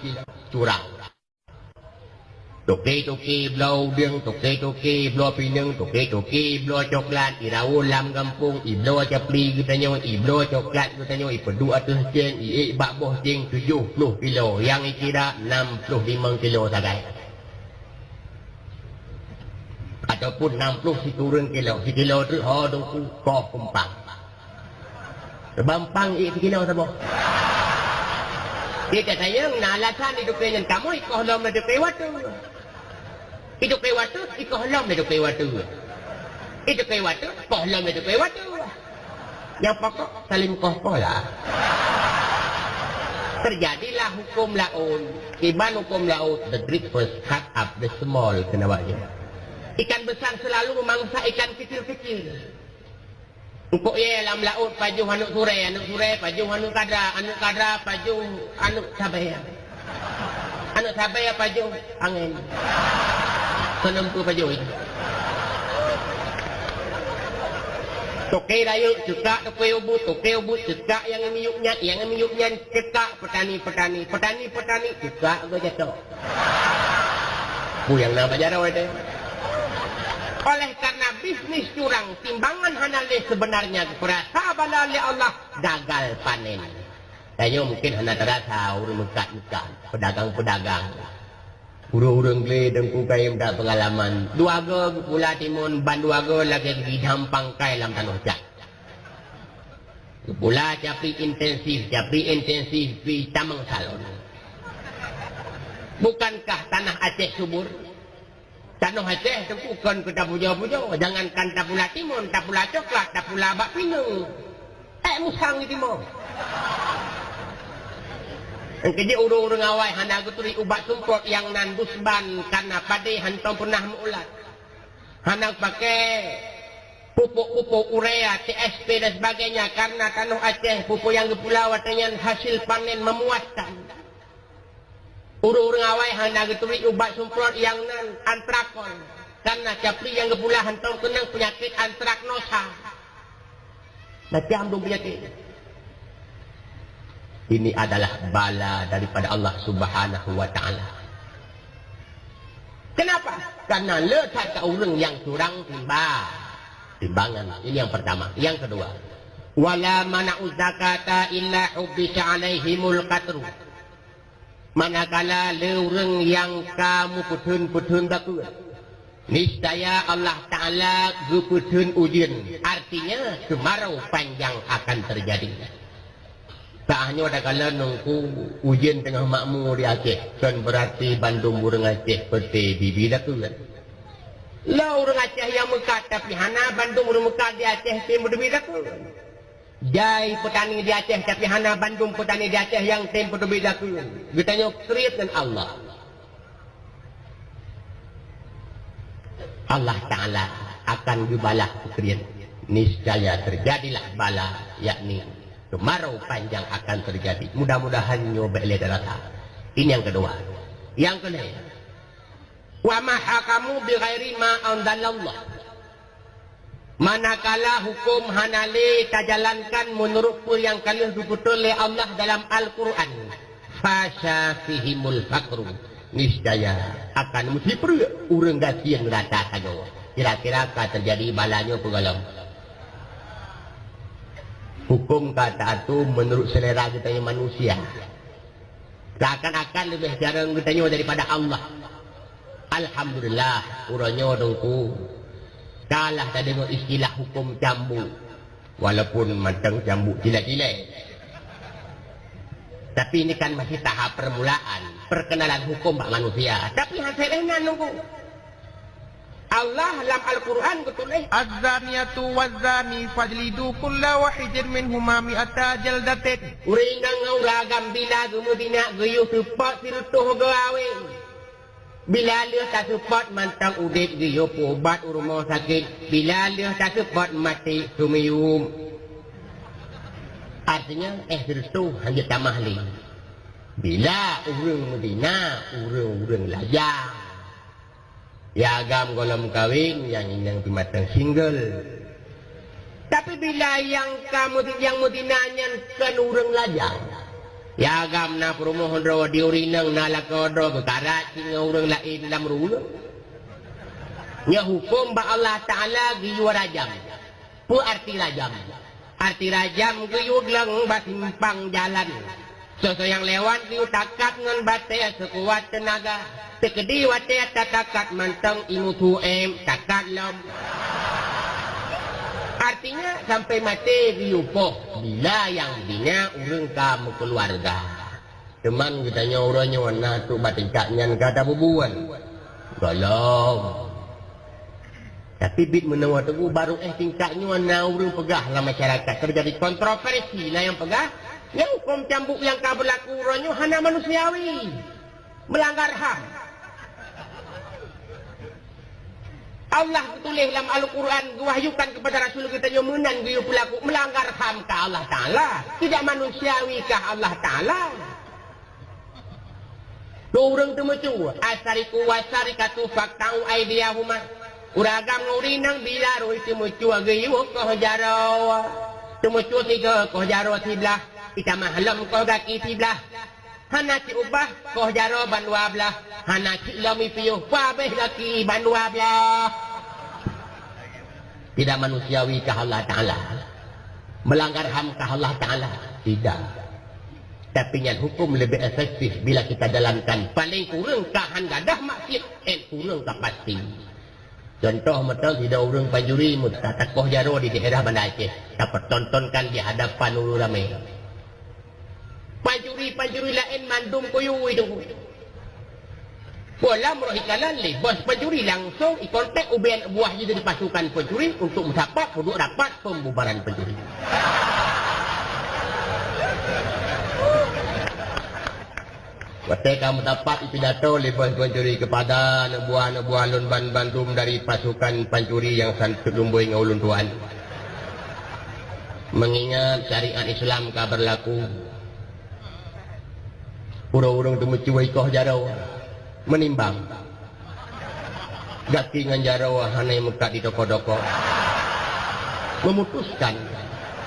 curang. Toke-toke bloe udeueng, toke-toke bloe pineung, toke-toke bloe coklat, irawoe lam gampông, ibloe capli geutanyoe, ibloe coklat geutanyoe, ipeuduek ateueh céng, iék bak boh céng tujoh ploh kilo, nyang ikira nam ploh limong kilo sagai. Ataupun nam ploh sikureueng kilo, sikilo treuk ho dongku koh kumpang. Bang pang ék sikilo saboh. Di tatanyong na alasan di toke nyan, kamoe ikoh lom lé toke watée. Di toke watée ikoh lom lé toke watée. Di toke watée ikoh lom lé toke watée. Nyang pokok saling koh-koh lah. Terjadilah hukum laut. Iban hukum laut, the great first cut up the small, keunabaje. Ikan besar selalu memangsa ikan kecil-kecil. Eungkôt ie lam laôt pajoh aneuk surée, aneuk surée pajoh aneuk kadra, aneuk kadra pajoh aneuk sabée. Aneuk sabée pajoh angén. Keuneuk peue pajoh ie. Toke rayeuk ceukak toke ubit, toke ubit ceukak nyang miyueb nyan, nyang miyueb nyan ceukak peutani-peutani, peutani-peutani ceukak geujatok. Peue nyang na bak jaroe teuh? Oleh karena bisnis curang, timbangan hana lé, sebenarnya geupeurasa bala lé Allah, gagal panen. Tanyoe mungkin hana tarasa ureuëng meukat-meukat, peudagang-peudagang. Ureuëng-ureuëng glé Teungku kayém that peungalaman. Dua goe geupula timun, ban dua goe lagée geuidam pangkai lam tanoh cak. Geupula capli intensif, capli intensif pi tamong salon. Bukankah tanah Aceh subur? Tanoh Aceh teungku kon keu tapujoe-pujoe, jangankan tapula timun, tapula coklat, tapula bak pineung. Ék musang di timoh. Nyang keujeuet ureuëng-ureuëng awai hana geuturi ubat sumprot nyang nan busban, karena padé hantom peunah meuulat. Hana pakai pupuk-pupuk urea, T S P dan sebagainya, karena tanoh Aceh pupuk nyang geupula watée nyan hasil panen memuaskan. Ureuëng-ureuëng awai hana geuturi ubat sumprot nyang nan antrakon, karena capli nyang geupula hantom keunong peunyakét antraknosa. Macam dum peunyakét. Ini adalah bala daripada Allah Subhanahu wa Ta'ala. Kenapa? Karena le that ka ureuëng nyang curang timba-, timbangan. Ini yang pertama. Yang kedua, wala mana'u zakata illa hubbisa alaihimul qatru. Manakala le ureuëng nyang ka meupeutheun-peutheun zakeuet, niscaya Allah Ta'ala geupeutheun ujeuen, artinya kemarau panjang akan terjadi. Tanyoe takalon Teungku, ujeuen teungoh makmu di Aceh, kon beurati bandum ureuëng Aceh peuté bibi zakeuet. Le ureuëng Aceh nyang meukat, tapi hana bandum ureuëng meukat di Aceh tem peuté bibi zakeuet. Jai peutani di Aceh, tapi hana bandum peutani di Aceh nyang tem peuteubiet zakeuet. Geutanyoe kriet ngon Allah. Allah Ta'ala akan geubalah peukriet. Niscaya terjadilah bala, yakni kemarau panjang akan terjadi. Mudah-mudahan nyoe bék lé tarasa. Ini yang kedua. Yang kelhée, wa ma hakamu bi ghairi ma anzalallah. Manakala huköm hana lé tajalankan meunurot peue nyang ka lheueh geubeutôi lé Allah dalam Al-Qur'an, fasha fihimul faqru, niscaya akan meusipreuk ureuëng gasien rata sagoe. Kira-kira ka teujadi bala nyoe peue gohlom? Huköm ka teuatoe meunurot seulera geutanyoe manusia. Seakan-akan leubeh jareueng geutanyoe daripada Allah. Alhamdulillah, uroe nyoe Teungku, ka lah tadeungoe istilah huköm cambuk. Walaupun mantong cambuk cilek-cilek. Tapi ini kan masih tahap permulaan, perkenalan huköm bak manusia. Tapi hana lé nyan Teungku. Allah lam Al-Qur'an geutuléh, "Az-zaniyatu waz-zani fajlidu kulla wahidin minhuma mi'ata jaldatin." Ureuëng inong ngon ureuëng agam bila geumeuzina geuyue seupôt sireutôh goe awé. Bila lheueh taseupôt mantong udeb geuyue peuubat u rumoh sakét, bila lheueh taseupôt maté seumiyueb. Artinya, éh sireutôh hanjeuet tamah lé. Bila ureuëng meuzina, ureuëng-ureuëng lajang. Ya agam gohlom kawen, nyang inong pih mantong single. Tapi bila nyang ka meuti-, nyang meuzina nyan kon ureuëng lajang. Ya agam na peurumoh droe di ureuëng inong na lakoe droe geukarat cit ngon ureuëng laén lam ruweueng. Nyoe huköm bak Allah Taala geuyue rajam. Peue arti rajam? Arti rajam geuyue gleng bak simpang jalan. Soe-soe nyang lewat geuyue takat ngon batée seukuat teunaga. Teukeudi watée tatakat mantong imusu em takat lom. Artinya sampai maté geuyue poh bila nyang dina ureuëng ka meukeuluwarga. Teuma geutanyoe uroe nyoe na trok bak tingkat nyan ka tabubuan? Gohlom. Tapi bit meunoe teungku barô éh tingkat nyoe na ureuëng peugah lam masyarakat teujadi kontroversi, na nyang peugah, nyang huköm cambuk nyang ka beulaku uroe nyoe hana manusiawi, meulanggar ham. Allah geutuléh lam Al-Quran, geuwahyukan keupada Rasul geutanyoe meunan geuyue peulaku, meulanggar ham kah Allah Taala, tidak manusiawi kah Allah Taala. Dua ureuëng teumeucue, asariku wasarikatu faktau aidiyahuma. Ureuëng agam ngon ureuëng inong bila roh teumeucue geuyue koh jaroe. Teumeucue sigoe koh jaroe siblah, itamah lom koh gaki siblah. Hana cit ubah koh jaroe bandua blah, hana cit lom ipiôh, pabeh gaki bandua blah. Tidak manusiawi kah Allah Taala? Melanggar ham kah Allah Taala? Tidak. Tapi nyan huköm leubeh efektif bila kita jalankan. Paléng kureueng ka han gadôh maksiet, eh, kureueng ka pasti. Contoh meuteuk sidroe ureueng pancuri meutakoh jaroe di daerah Banda Aceh, tapeutontonkan di hadapan ureueng ramé. Pancuri-pancuri laén mandum kuyue itu. Polam roh ikalon lé bos pancuri langsong ikontak ubé aneuk buah jih dari pasukan pancuri untuk meusapat peuduek rapat pembubaran pancuri. Watée ka meusapat ipidato lé bos pancuri keupada aneuk buah-aneuk buah lôn ban bandum dari pasukan pancuri nyang santeuek lumbôi ngon ulôn tuan. Mengingat syariat Islam ka berlaku, ureueng-ureueng teumeucue ikoh jaroe, meunimbang. Gaki ngon jaroe hana meukat di toko-toko. Memutuskan,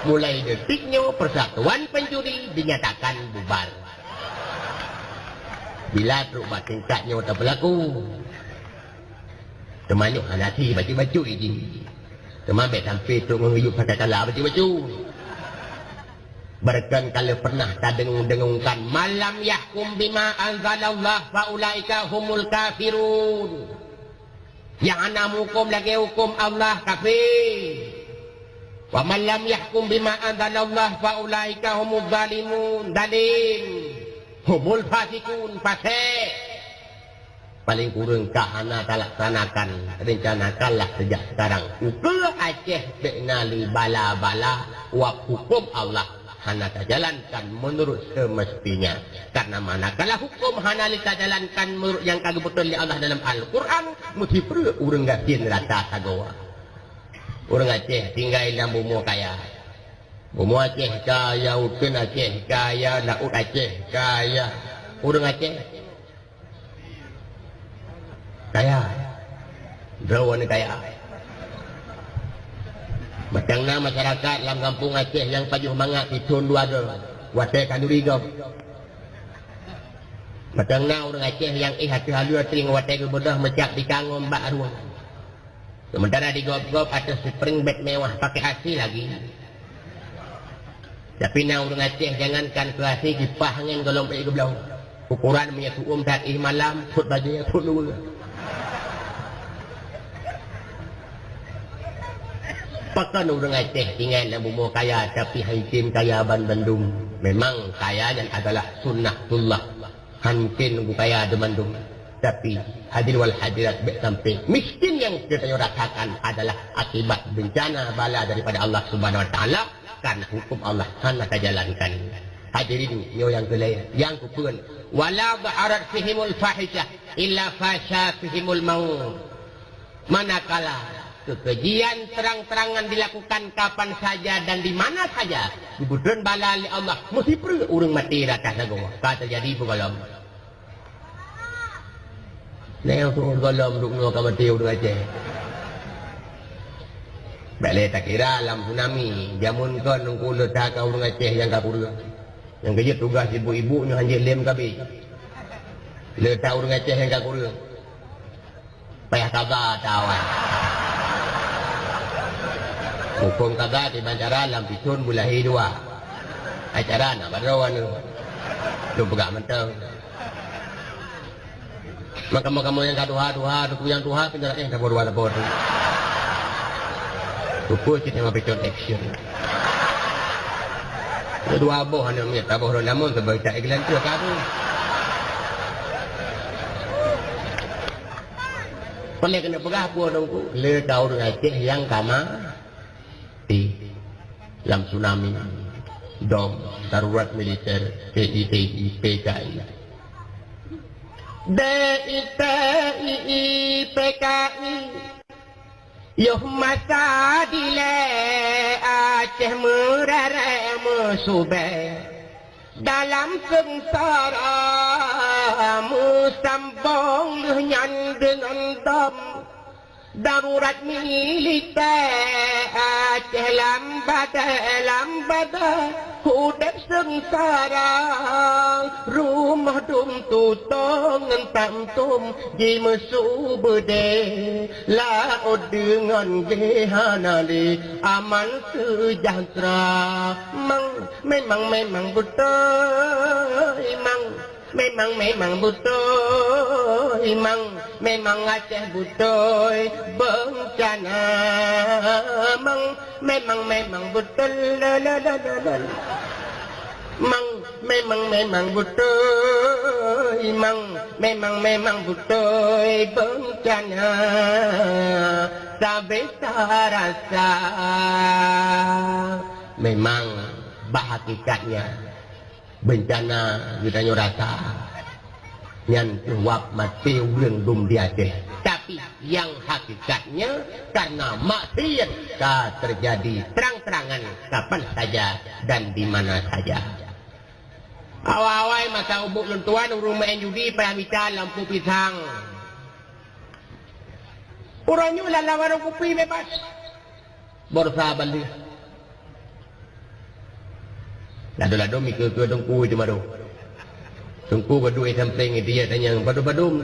mulai detik nyoe persatuan pencuri dinyatakan bubar. Bila trok bak tingkat nyoe teubelaku, teuma nyoe hana si bacut-bacut jih. Teuma bék sampai trok ngon geuyue pakai kala bacut-bacut. Barangkapeue ka lheueh pernah tadeungung-deungungkan, "Man lam yahkum bima anzalallah fa ulaika humul kafirun." Nyang hana meuhuköm lagée huköm Allah, kafé. "Wa man lam yahkum bima anzalallah fa ulaika humuz zalimun." Zalim. "Humul fasikun," fasék. Paléng kureueng ka hana talaksanakan, rencanakanlah sejak sekarang. Ukeue Aceh bék na lé bala-bala, wab huköm Allah hana tajalankan meunurot seumestinya. Karena manakala huköm hana lé tajalankan meunurot nyang ka geubeuton lé Allah dalam Al-Quran, meusipreuk ureueng gasien rata sagoe. Ureueng Aceh tinggai lam bumoe kaya. Bumoe Aceh kaya, uteuen Aceh kaya, laôt Aceh kaya. Ureueng Aceh kaya. Droeneuh kaya. Mantong na masyarakat lam gampông Aceh nyang pajoh mangat sithon dua droe watée khanduri gob. Mantong na ureueng Aceh nyang éh ateueh aleue teuing watée geubeudôh meucak pika ngon bak rueng. Sementara di gob-gob ateueh spring bed mewah pakai A C lagi. Tapi na ureueng Aceh jangankan keu A C, kipah angén gohlom ék geubloe. Ukoran meunyoe siuem that éh malam, phot bajée, phot luweue. Pakon ureueng Aceh tinggai lam bumoe kaya, tapi han jitem kaya ban bandum. Memang kaya nyan adalah sunnatullah. Han mungken geupeukaya deumandum. Tapi, hadirin wal hadirat, bék sampai miskin nyang geutanyoe rasakan adalah akibat bencana bala daripada Allah Subhanahu Wa Taala, karena hukum Allah hana tajalankan. Hadirin nyoe nyang keulhèe, nyang keupeuet, "Wala dhaharat fihimul fahisyah illa fasha fihimul maut." Manakala keukejian terang-terangan dilakukan kapan saja dan di mana saja, geubeuton bala lé Allah, meusipreuk ureueng maté rata sagoe. Ka teujadi beugohlom. Lé ureueng gohlom duek nyoe ka maté ureueng Aceh. Bèk lé takira lam tsunami. Jameun kon Teungku le that ka ureueng Aceh nyang ka kureueng. Nyang keujeuet tugaih ibu-ibu nyoe hanjeuet lé meukabi. Le that ureueng Aceh nyang ka kureueng. Payah kaba tawai. Muphom kaba kiban cara lam pisôn beulahé dua. Ai cara na badroe aneuk. Lôn peugah mantong. Maka kamoe-kamoe nyang ka tuha-tuha, teungku nyang tuha, pindah eh, tabor dua tabor tu. Tuku cit nyang mapicon action. Ada dua boh aneuk miet, taboh lôn namun sebab tak iklan tu ka tu. Peureulèe keuneuk peugah peue Teungku? Le ka ureueng Aceh nyang ka maté lam tsunami, dom, darurat militer, T I T I, P K I. D I T I, P K I. Yoh masa dilèe Aceh meuraré meusubé. Dalam seungsara meusambong lheueh nyan deungon dom. Darurat militè Aceh lam badai, lam badai udép seungsara. Rumoh dum tutong ngon tamtum jimeusu beudé. Laôt deungon geuh hana lé aman seujahteura. Mang, memang, memang beutôi, Mang. Memang, memang beutôi, Mang. Memang Aceh beutôi beuncana, Mang. Memang, memang beutôi, la, la, la, la, la. Mang, memang, memang beutôi, Mang. Memang, memang beutôi beuncana. Sabé tarasa. Memang, bah hakikatnya, beuncana geutanyoe rasa, nyan kheueh wab maté ureueng dum di Aceh. Tapi, nyang hakikatnya, karena maksiat ka terjadi terang-terangan kapan saja dan di mana saja. Awai-awai masa ubeut lôn tuan, ureueng maén judi payah mita lampu pisang. Uroe nyoe lam warong kupi bebas. Borsa bandeuh. Lado-lado mikeue-keue teungku cuma tu. Teungku baduek sampéng dia tanyong padum-padum.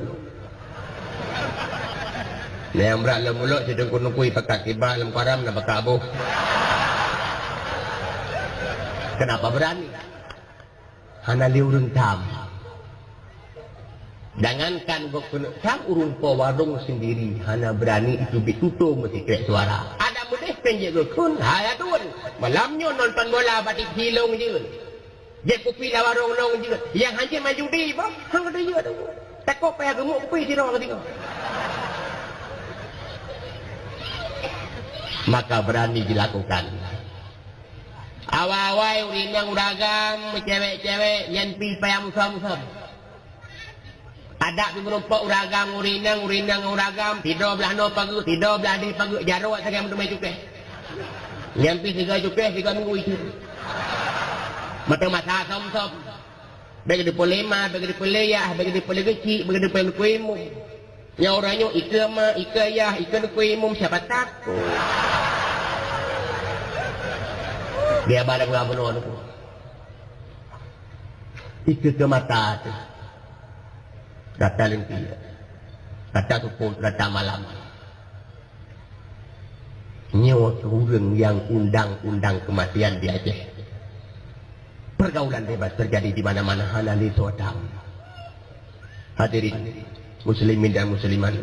Nyang brat lom ulok si teungku-teungku ipakat kiba lam karam na baka aboh. Kenapa berani? Hana lé ureueng tham. Jangankan gobnyan keuneuk tham, ureueng po warong sendiri hana beurani iteubiet tutoe meusikrek suara. Adak meudeh péng jeuet geukheun, hai aduen. Malam nyoe nonton bola bak T V lôn jeuet. Jép kupi lam warong lôn jeuet. Nyang hanjeuet main judi bah, han geujeuet. Takot payah geumuk kupi sidroe keudroe. Maka berani dilakukan. Awai-awai ureueng inong ureueng agam, cewek-cewek, nyan pih payah musom-musom. Adak pih meurumpok ureueng agam, ureueng inong, ureueng inong ureueng agam, sidroe blah noe pageue, sidroe blah deh pageue, jaroe sagai meuteumé cukéh. Nyan pih sigoe cukéh, sigoe minggu itu. Meuteumasa som-som. Bèk geuteupeue lé ma, bèk geuteupeue lé yah, bèk geuteupeue lé geuchik, bèk geuteupeue lé neukuyue imum. Nyoe uroe nyoe ikeue ma, ikeue yah, ikeue neukuyue imum, siapa takut? Biar bada gubunur tu. Ikeue keu mata tu. Rata lengki. Rata supot, rata malam. Nyoe ureueng nyang undang-undang keumatian di Aceh. Pergaulan bebas terjadi di mana-mana, hana lé soe tham. Hadirin muslimin dan muslimat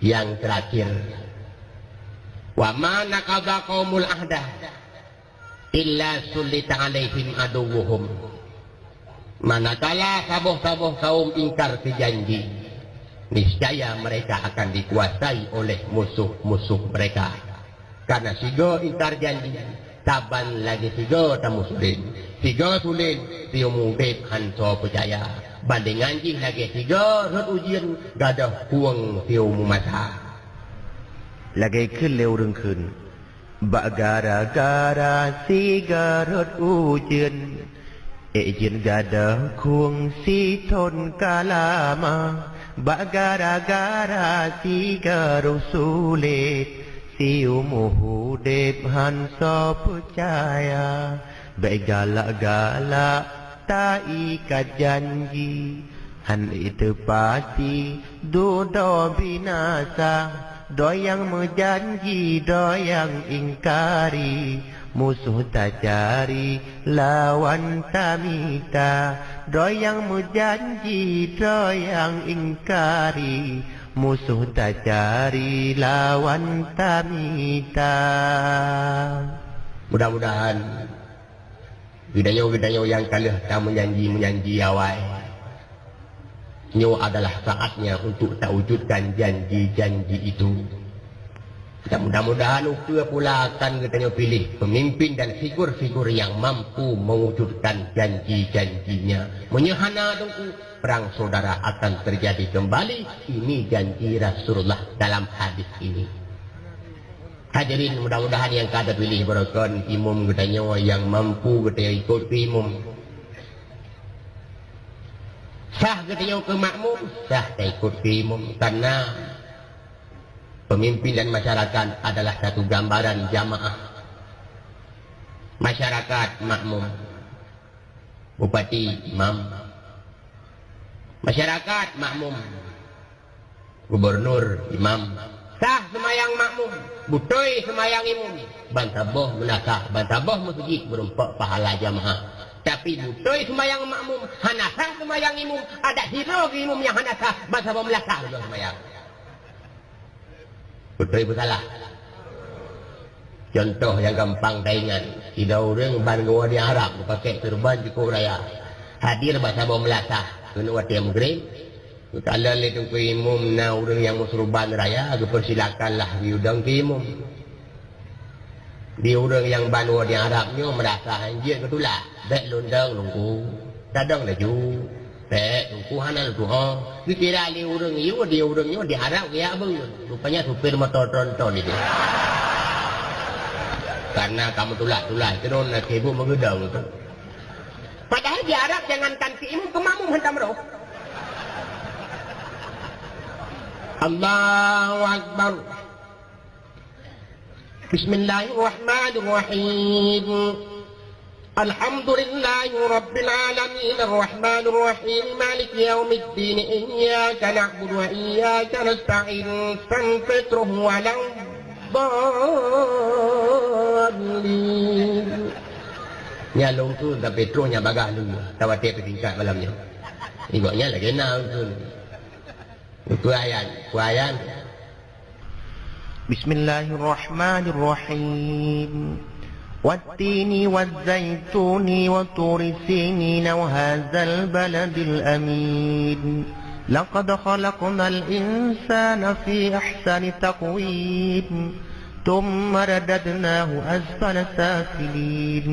yang terakhir, wa ma naqadha qaumul ahda illa sullita alaihim aduwwuhum. Manakala saboh-saboh kaum ingkar keu janji, niscaya mereka akan dikuasai oleh musuh-musuh mereka. Karena sigoe ingkar janji, saban lagèe sigoe tamusulen. Sigoe sulen, siumu udép han soe peucaya. Bandingan jih lagèe sigoe rhot ujeuen, gadôh kueng siumu masa. Lagèe kheun lé ureueng kheun, bak gara-gara sigoe rhot ujeuen, ék jeuet gadôh kueng sithon ka lama. Bak gara-gara sigaroh sulet, siumu udeb han soe peucaya. Bék galak-galak taikat janji, han lé teupati dudoe binasa. Droe nyang meujanji, droe nyang ingkari, musoh tacari lawan tamita. Droe nyang meujanji, droe nyang ingkari, musoh tacari lawan tamita. Mudah-mudahan geutanyoe-geutanyoe nyang ka lheueh tameujanji-meujanji awai, nyoe adalah saatnya untuk tawujudkan janji-janji itu. Dan mudah-mudahan ukeue pula akan geutanyoe piléh pemimpin dan figur-figur yang mampu mewujudkan janji-janjinya. Meunyoe hana, Teungku, perang saudara akan terjadi kembali. Ini janji Rasulullah dalam hadis ini. Hadirin, mudah-mudahan nyang ka teupiléh baroekon imum geutanyoe nyang mampu geutanyoe ikot keu imum. Sah geutanyoe keu makmum, sah taikot keu imum, karena pemimpin dan masyarakat adalah satu gambaran jamaah. Masyarakat makmum, bupati imam, masyarakat makmum, gubernur imam. Sah seumayang makmum, beutôi seumayang imum. Bansaboh meulasah, bansaboh meuseujid meurumpok pahala jamaah. Tapi beutôi seumayang makmum, hana sah seumayang imum, adak sidroe keu imum nyang hana sah, bansaboh meulasah lom seumayang. Beutôi peusalah. Contoh nyang gampang taingat, sidroe ureuëng ban geuwoe di Arab, geupakék seureuban cukôp raya. Hadir bansaboh meulasah, keuneuk watée meugreb, geukalon lé teungku imum na ureuëng nyang meuseureuban raya, geupeusilakanlah geuyue dong keu imum. Di ureuëng nyang ban woe di Arab nyoe meurasa hanjeuet geutulak, "Bék lôn dong, Teungku." Tadong laju. Bék, Teungku hana leutuho. Geukira lé ureuëng yue di ureuëng nyoe di Arab geujak beuet. Rupanya supir moto tronton itu. Karena kamu tulak-tulak itu na sibuk meugeudong tu. Padahal di Arab jangankan keu imum, keu makmum hantom roh. Allahu Akbar. Bismillahirrahmanirrahim. Alhamdulillahi rabbil alamin, arrahmanir rahim, maliki yaumiddin, iyyaka na'budu wa iyyaka nasta'in, ihdinas siratal mustaqim. Nyan lôn tu, tapi troh nyan bagah lôn, tawatée peutingkat malam nyoe. Igok nyan lagée na tu. Peue ayat, peue ayat. بسم الله الرحمن الرحيم. والتين والزيتون وطور سينين وهذا البلد الأمين. لقد خلقنا الإنسان في أحسن تقويم. ثم رددناه أسفل سافلين.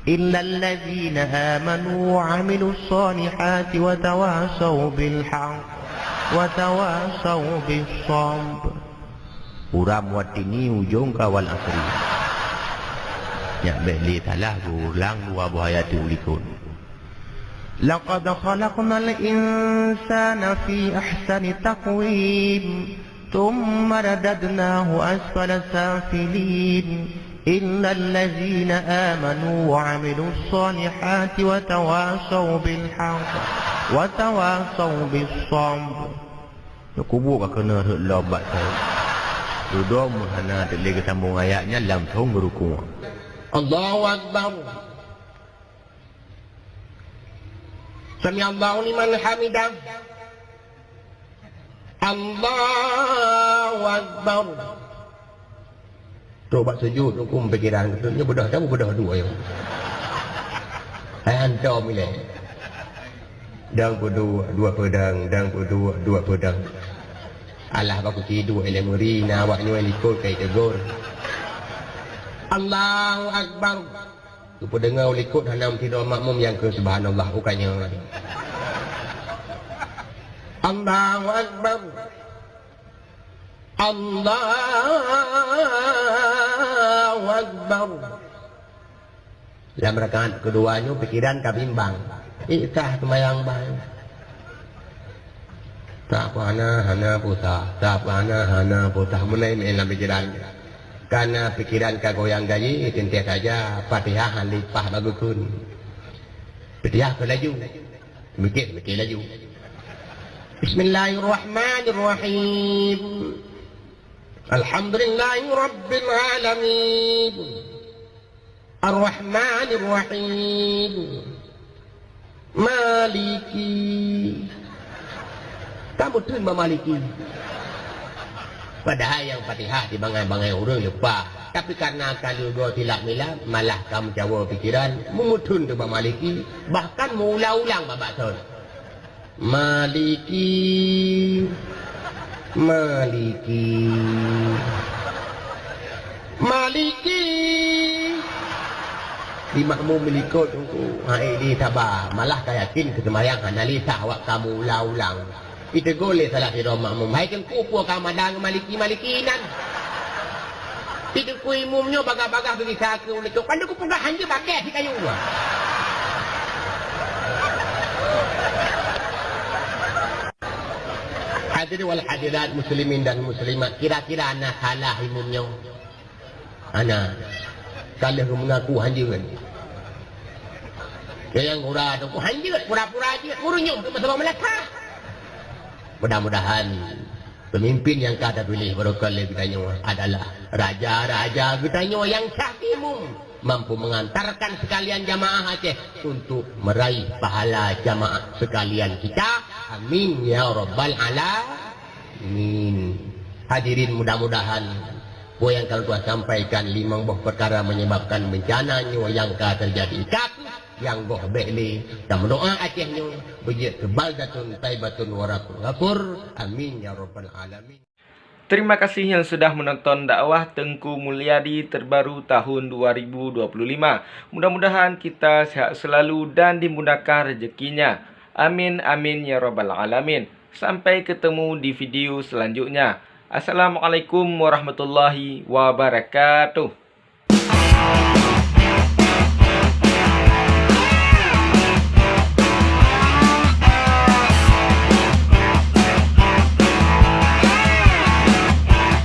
إلا الذين آمنوا وعملوا الصالحات وتواصوا بالحق وتواصوا بالصبر. Uram watini ujong ka wal asri. Nyak bék lé salah geuulang dua boh ayat u likot. لقد خلقنا الإنسان في أحسن تقويم. ثم رددناه أسفل سافلين. إلا الذين آمنوا وعملوا الصالحات وتواصوا بالحق وتواصوا بالصبر. Nyang kubu ka keuneuk rhot lom bak thon. Dudoe meuhana teuk lé geusambong ayat nyan langsong geurukuk. Allahu Akbar. Sami Allahu liman hamidah. Allahu Akbar. Trok bak sujud, hukum pikiran, nyoe beudôh, tahu beudôh dua nyoe. Hai hantom ilée. Dang peuduek, dua peudang, dang peuduek, dua peudang. Alah bak kuci duek ilée meuri, na awak nyoe likot kai tegur. Allahu Akbar. Geupeudeungoe u likot hana meusidroe makmum nyang kheun subhanallah, uka nyoe. Allahu Akbar. Allahu Akbar. Lam rakaat keudua nyoe pikiran ka bimbang. Ék sah seumayang ban. Tapeuhana hana pulsa, tapeuhana hana pulsa. Meunai meu'en lam pikiran. Kana pikiran ka goyang gaji, teuntèe saja Fatihah han lipah bak geukeuen. Fatihah keu laju. Mikir, mikir laju. Bismillahirrahmanirrahim. Alhamdulillahirabbil alamin. Ar-Rahmanir Rahim. Maliki. Ka meutheun bak Maliki. Padahai nyang Fatihah di bangai-bangai ureueng leupah. Tapi karena ka lheueh goe silap-milap, malah ka meucawa pikiran, meumeutheun teuk bak Maliki, bahkan meuulang-ulang bak, bak thon. Maliki, Maliki, Maliki. Di makmum meulikot teungku, hai di saba, malah ka yakin keu seumayang hana lé sah awak ka meuulang-ulang. Iteugol lé salah sidroe makmum, "Hai teungku, peue ka mada ngon Maliki-Maliki nan?" Iteungku imum nyoe bagah-bagah geugisa keu uleue cok, "Kan kupeugah hanjeuet bakeh si kayu nyoe." Hadirin wal hadirat, muslimin dan muslimat, kira-kira na salah imum nyoe? Hana. Ka lheueh geumeungaku hanjeuet. Nyang gura tu, "Oh, hanjeuet, pura-pura jeuet, meurunyueng keu meusaboh meulakah." Mudah-mudahan pemimpin nyang ka tapiléh barokah lé geutanyoe adalah raja-raja geutanyoe nyang sah imum, mampu mengantarkan sekalian jamaah Aceh untuk meraih pahala jamaah sekalian kita. Amin ya rabbal alamin. Hadirin, mudah-mudahan peue nyang ka lôn tuan sampaikan limong boh peukara menyebabkan bencana nyoe nyang ka teujadi. Ka kheueh nyang goh bèk lé, dan meudoa Aceh nyoe beujeuet keu baldatun thaibatun wa rabbun ghafur. Amin ya rabbal alamin. Terima kasih yang sudah menonton dakwah Teungku Mulyadi terbaru tahun dua ribu dua puluh lima. Mudah-mudahan kita sehat selalu dan dimudahkan rezekinya. Amin, amin, ya rabbal alamin. Sampai ketemu di video selanjutnya. Assalamualaikum warahmatullahi wabarakatuh.